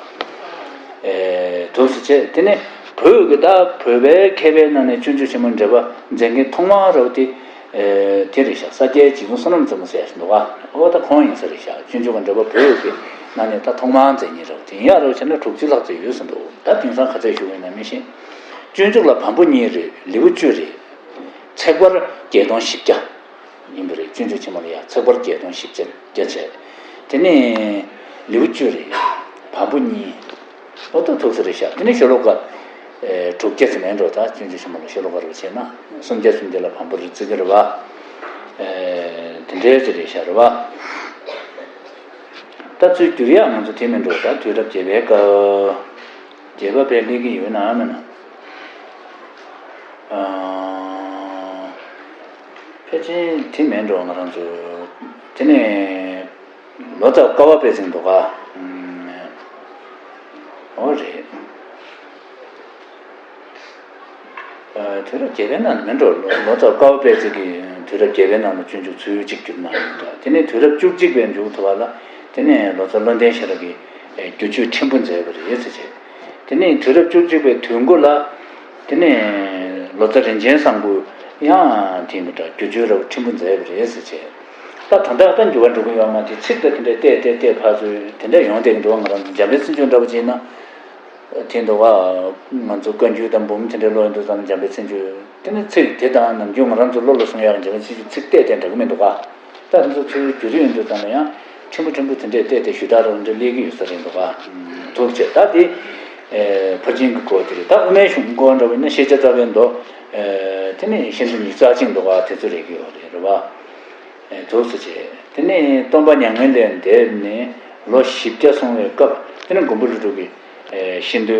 ཨེ། དུ་སུ་བྱས་དེ་ནས་བོད་ཀྱི་ད་བོད་པའི་མཁས་པའི་ནང་ནས་སྤྱོད་འཇུག་ཆེན་མོ་འགྲེལ་པ་མཛད་མཁན་ཐོག་མ་རབ་དེ། ཨེ། དེ་རེད་ཤག་ས་སྐྱའི་རྗེ་བཙུན་བསོད་ནམས་རྩེ་མོ་ཟེར་ཞིག་འདུག་ག་འོ་ད་ཁོང་ཡིན་ས་རེད་ཤག་སྤྱོད་འཇུག་གི་འགྲེལ་པ་བོད་ཀྱི་ནང་ནས་ད་ཐོག་མར་མཛད་མཁན་རབ་དེ་ཡིན་ཡག་རབ་བྱས་ན་དྲུག་ཅུ་ལྷག་ཙམ་ཡོད་ཟིན་འདུག་ད་དེང་སང་ག་ཚད་བཞུགས་ཡོད་ན་མི་ཤེས། སྤྱོད་འཇུག་ལ་བམ་པོ་གཉིས་རེད། ལེའུ་བཅུ་རེད། ཚེག་བར་བརྒྱད་སྟོང་བཞི་བརྒྱ། ཡིན་པ་རེད། སྤྱོད་འཇུག་ཆེན་མོ་ལ་ཡང་ཚེག་བར་བརྒྱད་སྟོང་བཞི་བརྒྱ་བརྒྱ་བྱས། དེ་ནས་ལེའུ་བཅུ་རེད། བམ་པོ་གཉིས། ཨོ་ཏོ་ཐུགས་སུ་རེད་ཤག་དེ་ནས་ཤོ་ལོ་ཀ་ཨེ། དྲུག་བརྒྱ་ཙམ་མེད་འགྲོ། ད་སྤྱོད་འཇུག་ཆེན་མོ་ལ་ཤོ་ལོ་ཀ་རུ་བྱས་ན་སུམ་བརྒྱ་སུམ་བརྒྱ་ལ་བམ་པོ་རེ་བརྩི་གི་རེད་བ། ཨེ། དེ་འདྲའི་ཅིག་རེད་ཤག་རེད་བ། ད་ཚུར་བསྒྱུར་ཡག་ང་ཚོ་དེ་མིན་འགྲོ། ད་དུས་རབས་བརྒྱད་པའི་སྐབས་བརྒྱད་པ་པའི་སླེབས་ཀྱི་ཡོད་ན་མིན་ན། ཨ། ཕལ་ཆེར་དེ་མིན་འགྲོ་ང་རང་ཚོ། དེ་ནས་ལོ་ཙཱ་བ་ཀ་པ་པད་ཚལ་འདུག་ག་འོ་རེད། ཨ། དུས་རབས་བརྒྱད་པའི་ནང་ལ་མིན་འགྲོ། ལོ་ཙཱ་བ་ཀ་པ་པད་ཚལ་གྱིས་དུས་རབས་བརྒྱད་པའི་ནང་ལ་སྤྱོད་འཇུག་ཚུལ་གཅིག་གྱུར་གནང་ཡོད་འདུག་དེ་ནས་དུས་རབས་བཅུ་གཅིག་པའི་མཇུག་ཐུབ་པ་ལ་དེ་ནས་ལོ་ཙཱ་བློ་ལྡན་ཤེས་རབ་ཀྱིས་བསྒྱུར་བཅོས་ཕྲན་བུ་མཛད་པ་རེད་ཟེར་བྱས། དེ་ནས་དུས་རབས་བཅུ་གཅིག་པའི་དུས་འགོ་ལ། དེ་ནས་ལོ་ཙཱ་རིན་ཆེན་བཟང་པོས་ཡང་དེ་མི་འདྲ་བསྒྱུར་བཅོས་རབ་ཕྲན་བུ་མཛད་པ་རེད་ཟེར་བྱས། ད་ད་ལྟ་ད་འགྱུར་བ་འགྲོ་གི་ཡོད་མ་རེད། ཚིག་ད་དེ་འདྲ་བལྟས་བལྟས་བལྟས་ཕར་ཚུར་དེ་འདྲ་ཡོང་བསྡད་ཀྱི་འདུག་ང་རང་ཚོ་འཇམ་དཔལ་བརྩོན་འགྲུས་འདྲ་པོ་བྱས་ན། དེ་འདུག་ག་ང་ཚོ་བཀའ་འགྱུར་དང་འབུམ་དེ་འདྲ་ཀློག་ཡོང་དུས་ཙམ་ལ་འཇམ་དཔལ་བརྩོན་འགྲུས་དེ་ནི་ཚིག་དེ་དང་ནམ་རྒྱུན་ང་རང་ཚོ་བློ་ལ་བཟུང་ཡག་འཇམ་དཔལ་བརྩོན་འགྲུས་ཚིག་བལྟས་བལྟས་འདྲ་གི་མི་འདུག་ག་ད་ང་ཚོ་ཚུར་བསྒྱུར་ཡོང་དུས་ཙམ་ལ་ཡང་ཕྲན་བུ་ཕྲན་བུ་དེ་འདྲས་བལྟས་ཏེ་ཞུ་དག་རང་འདྲ་སླེབས་ཀྱི་ཡོད་ས་རེད་འདུག་ག་ཐུགས་རྗེ་ཆེ། ད་དེ་ཕར་ཕྱིན་གྱི་སྐོར་དེ་རེད། ད་དབུ་མའི་གཞུང་སྐོར་འདྲ་བ་ཡིན་ན་ཤེས་བྱ་རྩ་བའི་མདོ། དེ་ནས་ཤིན་ཏུ་ཉིག་རྩ་ཅན་འདུག་ག་དེ་ཚོ་རེད་ཀྱི་ཡོད་རེད། རེད་བ། ཐུགས་རྗེ་ཆེ། དེ་ནས་སྟོན་པ་མྱ་ངན་ལས་འདས་ནས་ལོ་བཞི་བརྒྱ་སོང་བའི་སྐབས་དེ་ནས་མགོན་པོ་ཀླུ་སྒྲུབ་ཀྱིས་ཤིན་ཏུ་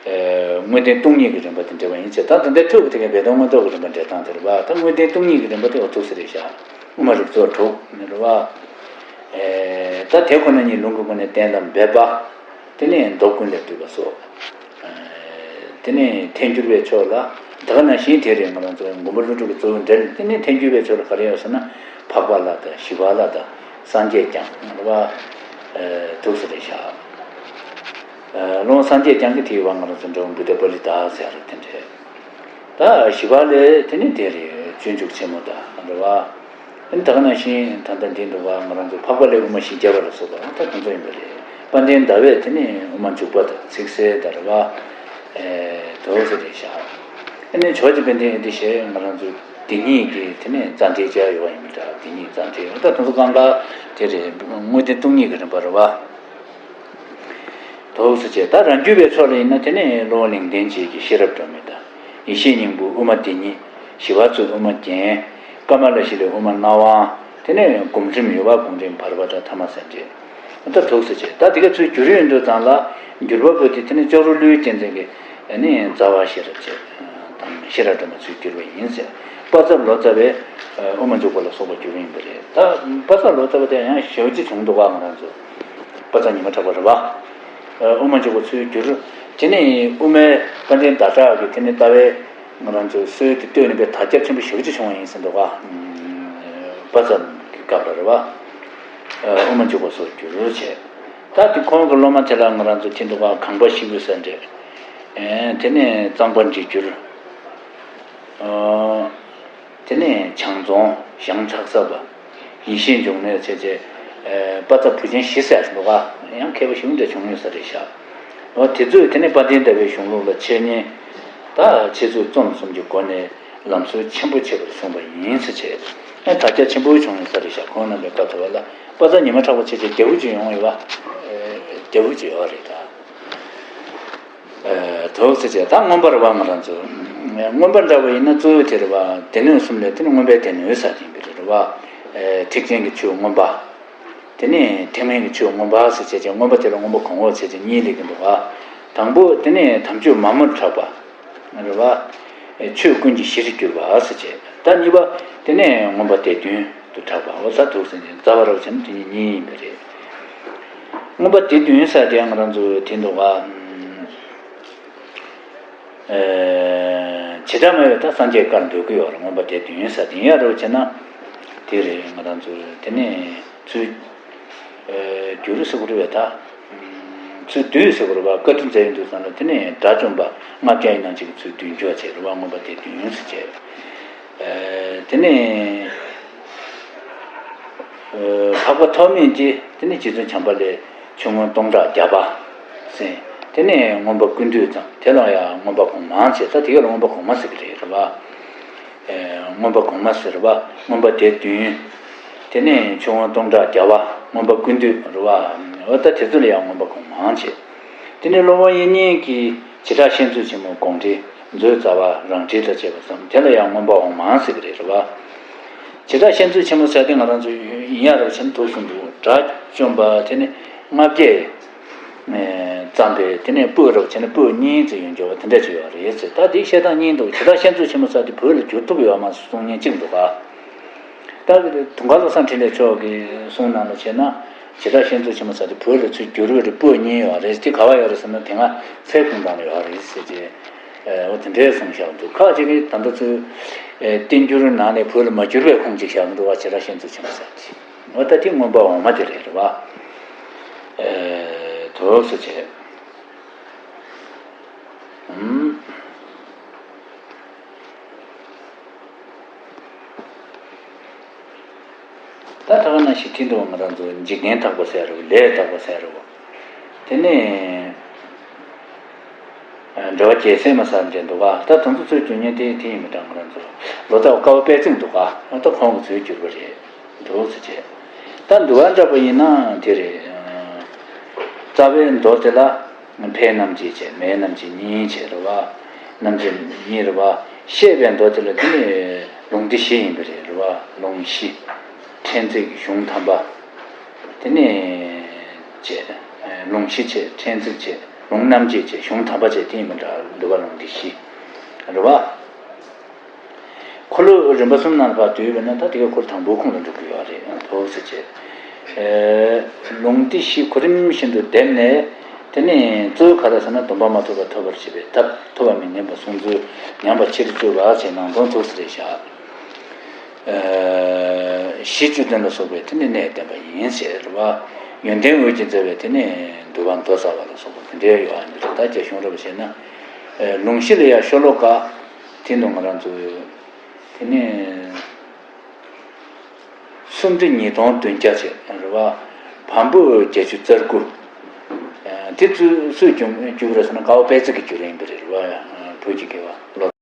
དངོས་བསྟན་སྟོང་ཉིད་ཀྱི་རིམ་པ་དེ་འགྲེལ་བ་ཡིན་ཚེ། ད་ད་ལྟའི་ཐོད་ཀྱི་དེ་གའི་སྦས་དོན་མངོན་རྟོགས་ཀྱི་རིམ་པ་འགྲེལ་སྟངས་དེ་རེད་བ། ད་དངོས་བསྟན་སྟོང་ཉིད་ཀྱི་རིམ་པ་དེ་འོ་ཐུགས་སུ་རེད་བཞག་དབུ་མ་རིགས་ཚོགས་དྲུག་ནི་རེད་བ། ད་དེ་ཁོ་ན་ཉིད་ལུང་གི་སྒོ་ནས་བསྟན་ལ་འབད་པ། དེ་ནས་མདོ་ཀུན་ལས་བཏུས་པ་སོགས། དེ་ནས་ཐལ་འགྱུར་བའི་ཕྱོགས་ལ་ད་ག་ནང་བཞིན་དེ་རེད། ང་རང་ཚོ་མགོན་པོ་ཀླུ་སྒྲུབ་ཀྱི་གཙོ་བོ་འགྲེལ་དེ་ནས་ཐལ་འགྱུར་བའི་ཕྱོགས་ལ་ག་རེ་ཡོད་ཟེར་ན་འཕགས་པ་ལ་དང་ཞི་བ་ལ་དང་སངས་རྒྱས་བསྐྱངས་རེད་བ། ཐུགས་སུ་རེད་བཞག་ལོང་སངས་རྒྱས་བསྐྱངས་ཀྱི་དེའི་བ་ང་རང་ཚོ་འགྲོ་བུདྡྷ་པཱ་ལི་ཏ་ཟེར་རེད། དེ་འདྲས། ད་ཞི་བ་ལྷས་དེ་ནི་དེ་རེད། སྤྱོད་འཇུག་ཆེན་མོ་དང་རེད་བ། ཨ་ནི་ད་ག་ནང་བཞིན་ད་ལྟ་འདི་འདུག་བ། ང་རང་ཚོ་འཕགས་པ་ལྷས་དབུ་མ་བཞི་བརྒྱ་པ་ལ་སོགས་པ་ད་དེ་ཚོ་ཡིན་པ་རེད། དཔལ་ལྡན་ཟླ་བས་དེ་ནི་དབུ་མ་འཇུག་པ་དང་ཚིག་གསལ་དང་རེད་བ། ཨེ། དོགས་སེ་རེད་བཞག་ཨ་ནི་ཇོ་བོ་རྗེ་དཔལ་ལྡན་ཨེ་ཏི་ཤས་ང་རང་ཚོ་འདི་ཉིད་ཀྱི་དེ་ནི་རྩ་འགྲེལ་བྱ་ཡོད་བ་ཡིན་པ་འདྲ། འདི་ཉིད་རྩ་འགྲེལ་ད་དེ་ཚོ་གང་ག་དེ་རེད། དངོས་བསྟན་སྟོང་ཉིད་ཀྱི་རིམ་པ་རེད་བ། དོགས་སུ་བྱས། ད་རང་རྒྱུད་པའི་ཕྱོགས་ལ་ཡིན་ན་དེ་ནས་གློ་བུར་ལིང་བསྟན་རྗེ་གི་ཤེས་རབ་སྒྲོན་མེ་དང་། ཡེ་ཤེས་སྙིང་པོ་དབུ་མ་བདེན་གཉིས། ཞི་བ་འཚོའི་དབུ་མ་རྒྱན། ཀ་མ་ལ་ཤཱི་ལའི་དབུ་མ་སྣང་བ། དེ་ནས་སྒོམ་རིམ་ཡོད་པ་སྒོམ་རིམ་བར་པ་དང་ཐ་མ་སེ་འབྲས། ད་དོགས་སུ་བྱས། ད་དེ་ག་ཚུར་བསྒྱུར་ཡོང་དུས་ཙམ་ལ་བསྒྱུར་པ་པོ་དེ་དེ་ནས་ཅོག་རོ་ཀླུའི་གཅན་གཟན་གྱི་ནི་རྩ་བ་ཤེས་རབ་བྱས་དང་ཤེས་རབ་སྒྲོན་མ་ཚུར་བསྒྱུར་བ་ཡིན་ཟེར། པ་ཚབ་ལོ་ཙཱ་བས་དབུ་མ་འཇུག་པ་ལ་སོགས་པ་བསྒྱུར་ཡིན་པ་རེད། ད་པ་ཚབ་ལོ་ཙཱ་བ་དེ་ཡང་ཞེ་པོ་ཅིག་བྱུང་འདུག་ག་ང་རང་ཚོ། པ་ཚབ་ཉི་མ་གྲགས་པ་རེད་བ། དབུ་མ་འཇུག་པ་ཚུར་བསྒྱུར། དེ་ནས་དབུ་མའི་དཔལ་ལྡན་ཟླ་གྲགས་ཀྱི་དེ་ནས་ལྟ་བའི་ང་རང་ཚོའི་སྲོལ་དེ་བཏོད་ནས་པའི་དར་ཁྱབ་ཆེན་པོ་ཞེ་པོ་ཅིག་བྱུང་བ་ཡིན་ཟེར་འདུག་ག་པ་ཚབ་ཀྱི་སྐབས་ལ་རེད་བ། དབུ་མ་འཇུག་པ་སོགས་བསྒྱུར་བྱས། ད་དེ་ཁོང་གི་སློབ་མ་དེ་ལ་ང་རང་ཚོ་ཐེངས་འདུག་ག་གངས་པ་ཤི་བོ་ཟེར་འདྲ། ཨེ། དེ་ནས་གཙང་པ་འབྲི་འགྱུར། ཨོ། དེ་ནས་བྱང་རྫོང་ཞང་ཚག་ཚ་པ། ཡེ་ཤེས་འབྱུང་གནས་བྱས་བྱས། ཨེ། དཔའ་རྩལ་བུ་ཆེན་བཞི་ཟེར་འདུག་ག་ཡང་མཁས་པ་ཞེ་པོ་འདྲ་བྱུང་ཡོད་ས་རེད་ཤག་འོ་དེ་ཚོས་དེ་ནས་དཔལ་ལྡན་ཟླ་བའི་གཞུང་ལུགས་ལ་འཆད་ཉན། ད་འཆད་ཚུལ་རྩོམ་གསུམ་གྱི་སྒོ་ནས་ལམ་སྲོལ་ཆེན་པོ་ཕྱེ་བར་གསུངས་པ་ཡིན་ཟེར་བྱས། ཨེ། དར་ཁྱབ་ཆེན་པོ་བྱུང་ཡོད་ས་རེད་ཤག་ཁོང་རྣམ་པའི་སྐབས་དུ་བ་ལ་དཔའ་རྩལ་ཉི་མ་གྲགས་པ་བྱས་བྱས་རྒྱལ་པོ་ཅིག་ཡོང་ཡོད་པ། ཨེ། རྒྱལ་པོ་ཅིག་ཡོད་རེད་ད། ཨེ། དོགས་སེ་བྱས་ད་མངོན་པ་རེད་བ་ང་རང་ཚོ། མངོན་པ་འདྲ་བ་ཡིན་ན་གཙོ་བོ་དེ་རེད་བ། སྡེ་སྣོད་གསུམ་ལས་དེ་ནི་མངོན་པའི་སྡེ་སྣོད་ཟེར་གྱིན་པ་རེད་བ། ཨེ། ཐེག་ཆེན་གྱི་ཆོས་མངོན་པ། དེ་ནས་ཐེག་དམན་གྱི་ཆོས་མངོན་པ་ཟེར་བྱས་བྱས་མངོན་པ་དེ་ལ་མངོན་པ་གོང་འོག་ཟེར་བྱས་གཉིས་སླེབས་ཀྱི་འདུག་ག་དང་པོ་དེ་ནས་དམ་ཆོས་མ་རྨོས་གྲགས་པ། རེད་བ། ཆོས་ཀུན་གྱི་གཞིར་གྱུར་པ་ཟེར་བྱས། ད་གཉིས་པ་དེ་ནས་མངོན་པ་སྡེ་བདུན་དུ་གྲགས་པ། འོ་ད་འདུག་སེ་རྩ་བ་རབ་ཆེན་དེ་གཉིས་གཉིས་ཡིན་པ་རེད། མངོན་པ་སྡེ་བདུན་ཟེར་དེ་ང་རང་ཚོ་དེ་འདུག་ག་ཨེ། བྱེ་བྲག་སྨྲ་བས་ད་སངས་རྒྱས་བཀར་འདོད་ཀྱི་ཡོད་རེད། མངོན་པ་སྡེ་བདུན་ཟེར་དེ་ཡིན་ཡ་རེད་བྱས་ན། དེ་རེད་ང་རང་ཚོ་དེ་ནས་ཚུལ། ཨེ། བསྒྱུར་ཟེར་དགོས་རེད་བས་ད། ཚུལ་བསྡུས་ཟེར་དགོས་རེད་བ། བཀའ་འདྲི་མཛད་ཡོང་དུས་ཙམ་ལ་དེ་ནས་དགྲ་བཅོམ་པ་ལྔ་བརྒྱ་ཡིན་ནང་གཅིག་གི་ཚུལ་བསྡུས་འཇོག་བྱས་རེད་བ། མངོན་པ་སྡེ་བདུན་ཟེར་བྱས། ཨེ། དེ་ནས། ཨེ། འཕགས་པ་ཐོགས་མེད་ཀྱིས་དེ་ནས་རྗེ་བཙུན་བྱམས་པ་ལས་ཆོས་མངོན་སྟོང་ཕྲག་བརྒྱ་པ་ཟེར། དེ་ནས་མངོན་པ་ཀུན་བཏུས་ཙམ། དེ་ལ་ཡང་མངོན་པ་གོང་མ་བྱས། ད་དེ་ག་ལ་མངོན་པ་གོང་མ་ཟེར་གྱི་རེད་རེད་བ། ཨེ། མངོན་པ་གོང་མ་ཟེར་བ། མངོན་པ་སྡེ་བདུན། དེ་ནས་ཆོས་མངོན་སྟོང་ཕྲག་བརྒྱ་པ། མངོན་པ་ཀུན་བཏུས་རེད་བ། འོ་ད་དེ་ཚོ་ལ་ཡང་མངོན་པ་གོང་མ་བྱས། དེ་ནས་སློབ་དཔོན་དབྱིག་གཉེན་གྱིས་བྱེ་བྲག་བཤད་མཛོད་ཆེན་མོའི་དགོངས་འགྲེལ་མཛོད་རྩ་བ་རང་འགྲེལ་དང་བཅས་པ་བརྩམས། དེ་ལ་ཡང་མངོན་པ་འོག་མ་ཟེར་གྱི་རེད་རེད་བ། བྱེ་བྲག་བཤད་མཛོད་ཆེན་མོ་ཟེར་དེ་ང་རང་ཚོ་ཡིན་ཡ་རེད་བྱས་ན་འདུག་སེ་འདུག་དགྲ་བཅོམ་པ་དེ་ནི་ལྔ་བརྒྱས་བརྩམས་པའི་དེ་ནས་པོད་རེད་བྱས་ན་པོད་གཉིས་ཙམ་ཡོད་འགྱུར་བ་དེ་འདྲ་ཅིག་ཡོད་རེད་ཟེར། ད་དེའི་བཤད་སྟངས་གཉིས་འདུག་བྱེ་བྲག་བཤད་མཛོད་ཆེན་མོ་ཟེར་དེ་བོད་ལ་བསྒྱུར་ཐུབ་ཡོད་མ་གསུང་མཁན་གཅིག་འདུག་ག་ད་དུང་དཀར་བློ་བཟང་འཕྲིན་ལས་མཆོག་གི་གསུང་ནང་ལ་བྱས་ན། བྱེ་བྲག་བཤད་མཛོད་ཆེན་མོ་ཟེར་དེ་བོད་ལ་ཚུར་བསྒྱུར་བའི་རིང་པོད་གཉིས་ཡོད་རེད། དེ་ག་བ་ཡོད་རེད་ཟེར་ན་དེ་སྔ་ཚལ་ཁུང་ཐང་ལ་ཡོད་རེད་ཟེར་གྱི། འོ་དེ་འདྲའི་གསུང་བཞག་འདུག་ཁ་ཅིག་གིས་ད་ལྟ་ཚུར་བསྟན་འགྱུར་ནང་ནས་བོད་ལ་མ་བསྒྱུར་བའི་ཁུངས་ཅིག་བཞག་འདུག་བ། བྱེ་བྲག་བཤད་མཛོད་ཆེན་མོ་ཟེར་དེ། འོ་ད་དེ་མངོན་པ་འོག་མ་དེ་རེད་རེད་བ། དོགས་སུ་བྱས། ཨུམ། ད་ད་ག་ནང་བཞིན་དེ་འདྲ་བ་ང་རང་ཚོ་འཇིག་རྟེན་དག་པ་ཟེར་རེད་བ། ལས་དག་པ་ཟེར་རེད་བ། དེ་ནས་འགྲོ་བ་རྒྱལ་སྲས་མ་ཟེར་འདྲ་འདུག་ག་ད་དེ་ཚོ་ཚུར་བསྒྱུར་མཁན་དེ་དེ་ཡིན་མི་འདྲ། ང་རང་ཚོ་ལོ་ཙཱ་བ་ཀ་པ་དཔལ་བརྩེགས་འདུག་ག་ད་ཁོང་གིས་ཚུར་བསྒྱུར་བ་རེད་འདུག་ཟེར་བྱས། ད་འདུལ་བ་འདྲ་པོ་ཡིན་ན་དེ་རེད། རྩ་བའི་མདོ་དེ་ལ་ཕའི་རྣམ་འབྱེད་བྱས། མའི་རྣམ་འབྱེད་གཉིས་བྱས་རེད་བ། རྣམ་འབྱེད་གཉིས་རེད་བ། བཤད་པའི་མདོ་དེ་ལ་དེ་ནི་ལུང་སྡེ་བཞི་ཡིན་པ་རེད་རེད་བ། ལུང་བཞི། ཕྲན་ཚེགས་གཞུང་དམ་པ། དེ་ནས་བྱས། ལུང་བཞི་བྱས། ཕྲན་ཚེགས་བྱས། ལུང་རྣམ་འབྱེད་བྱས། གཞུང་དམ་པ་བྱས། དེ་ཡིན་པ་འདྲ། འདུལ་བ་ལུང་སྡེ་བཞི་རེད་བ། འཁོར་ལོ་རིམ་པ་གསུམ་ནང་ལ་ཕར་བསྡུས་པས་ན་ད་དེ་ག་འཁོར་དང་པོའི་ཁོངས་ལ་འགྲོ་གི་ཡོད་རེད། དོགས་སེ་བྱས། ལུང་སྡེ་བཞི་གོ་རིམ་བཞིན་དུ་བསྡེབས་ནས། དེ་ནས་གཙོ་བོ་ག་རེ་ཟེར་ན་སྡོམ་པ་མ་ཐོབ་པ་ཐོབ་པར་བྱེད་པའི་ཐབས། ཐོབ་པ་མི་ཉམས་པ་བསྲུང་ཚུལ། ཉམས་པ་ཕྱིར་བཅོས་པ་བྱས་ནང་དོན་ཚུགས་སུ་རེད་བཞག་གཞི་བཅུ་བདུན་ལ་སོགས་པའི་དེ་ནས་གནས་བསྟན་པ་ཡིན་ཞེས་རེད་བ། ཡོན་ཏན་འོད་ཀྱིས་མཛེས་པའི་དེ་ནས་འདུལ་བ་མདོ་རྩ་བ་ལ་སོགས་པ་དེ་འདྲའི་ཡོད་ཨ་ནི་རེད། ད་རྒྱ་གཞུང་རབ་བྱས་ན། ལུང་གཞི་ལ་ཡང་ཤོ་ལོ་ཀ་དེ་འདུག་ང་རང་ཚོ་དེ་ནས་སུམ་ཁྲི་ཉིས་སྟོང་བདུན་བརྒྱ་བྱས་རེད་བ། བམ་པོ་བརྒྱད་ཅུ་རྩ་དགུ། དེ་ཚོ་སུས་བསྒྱུར་བསྒྱུར་བ་རེད་ཟེར་ན་ཀ་པ་དཔལ་བརྩེགས་ཀྱིས་བསྒྱུར་ཡིན་པ་རེད་བ། བོད་ཀྱི་དགེ་བ་ལོ།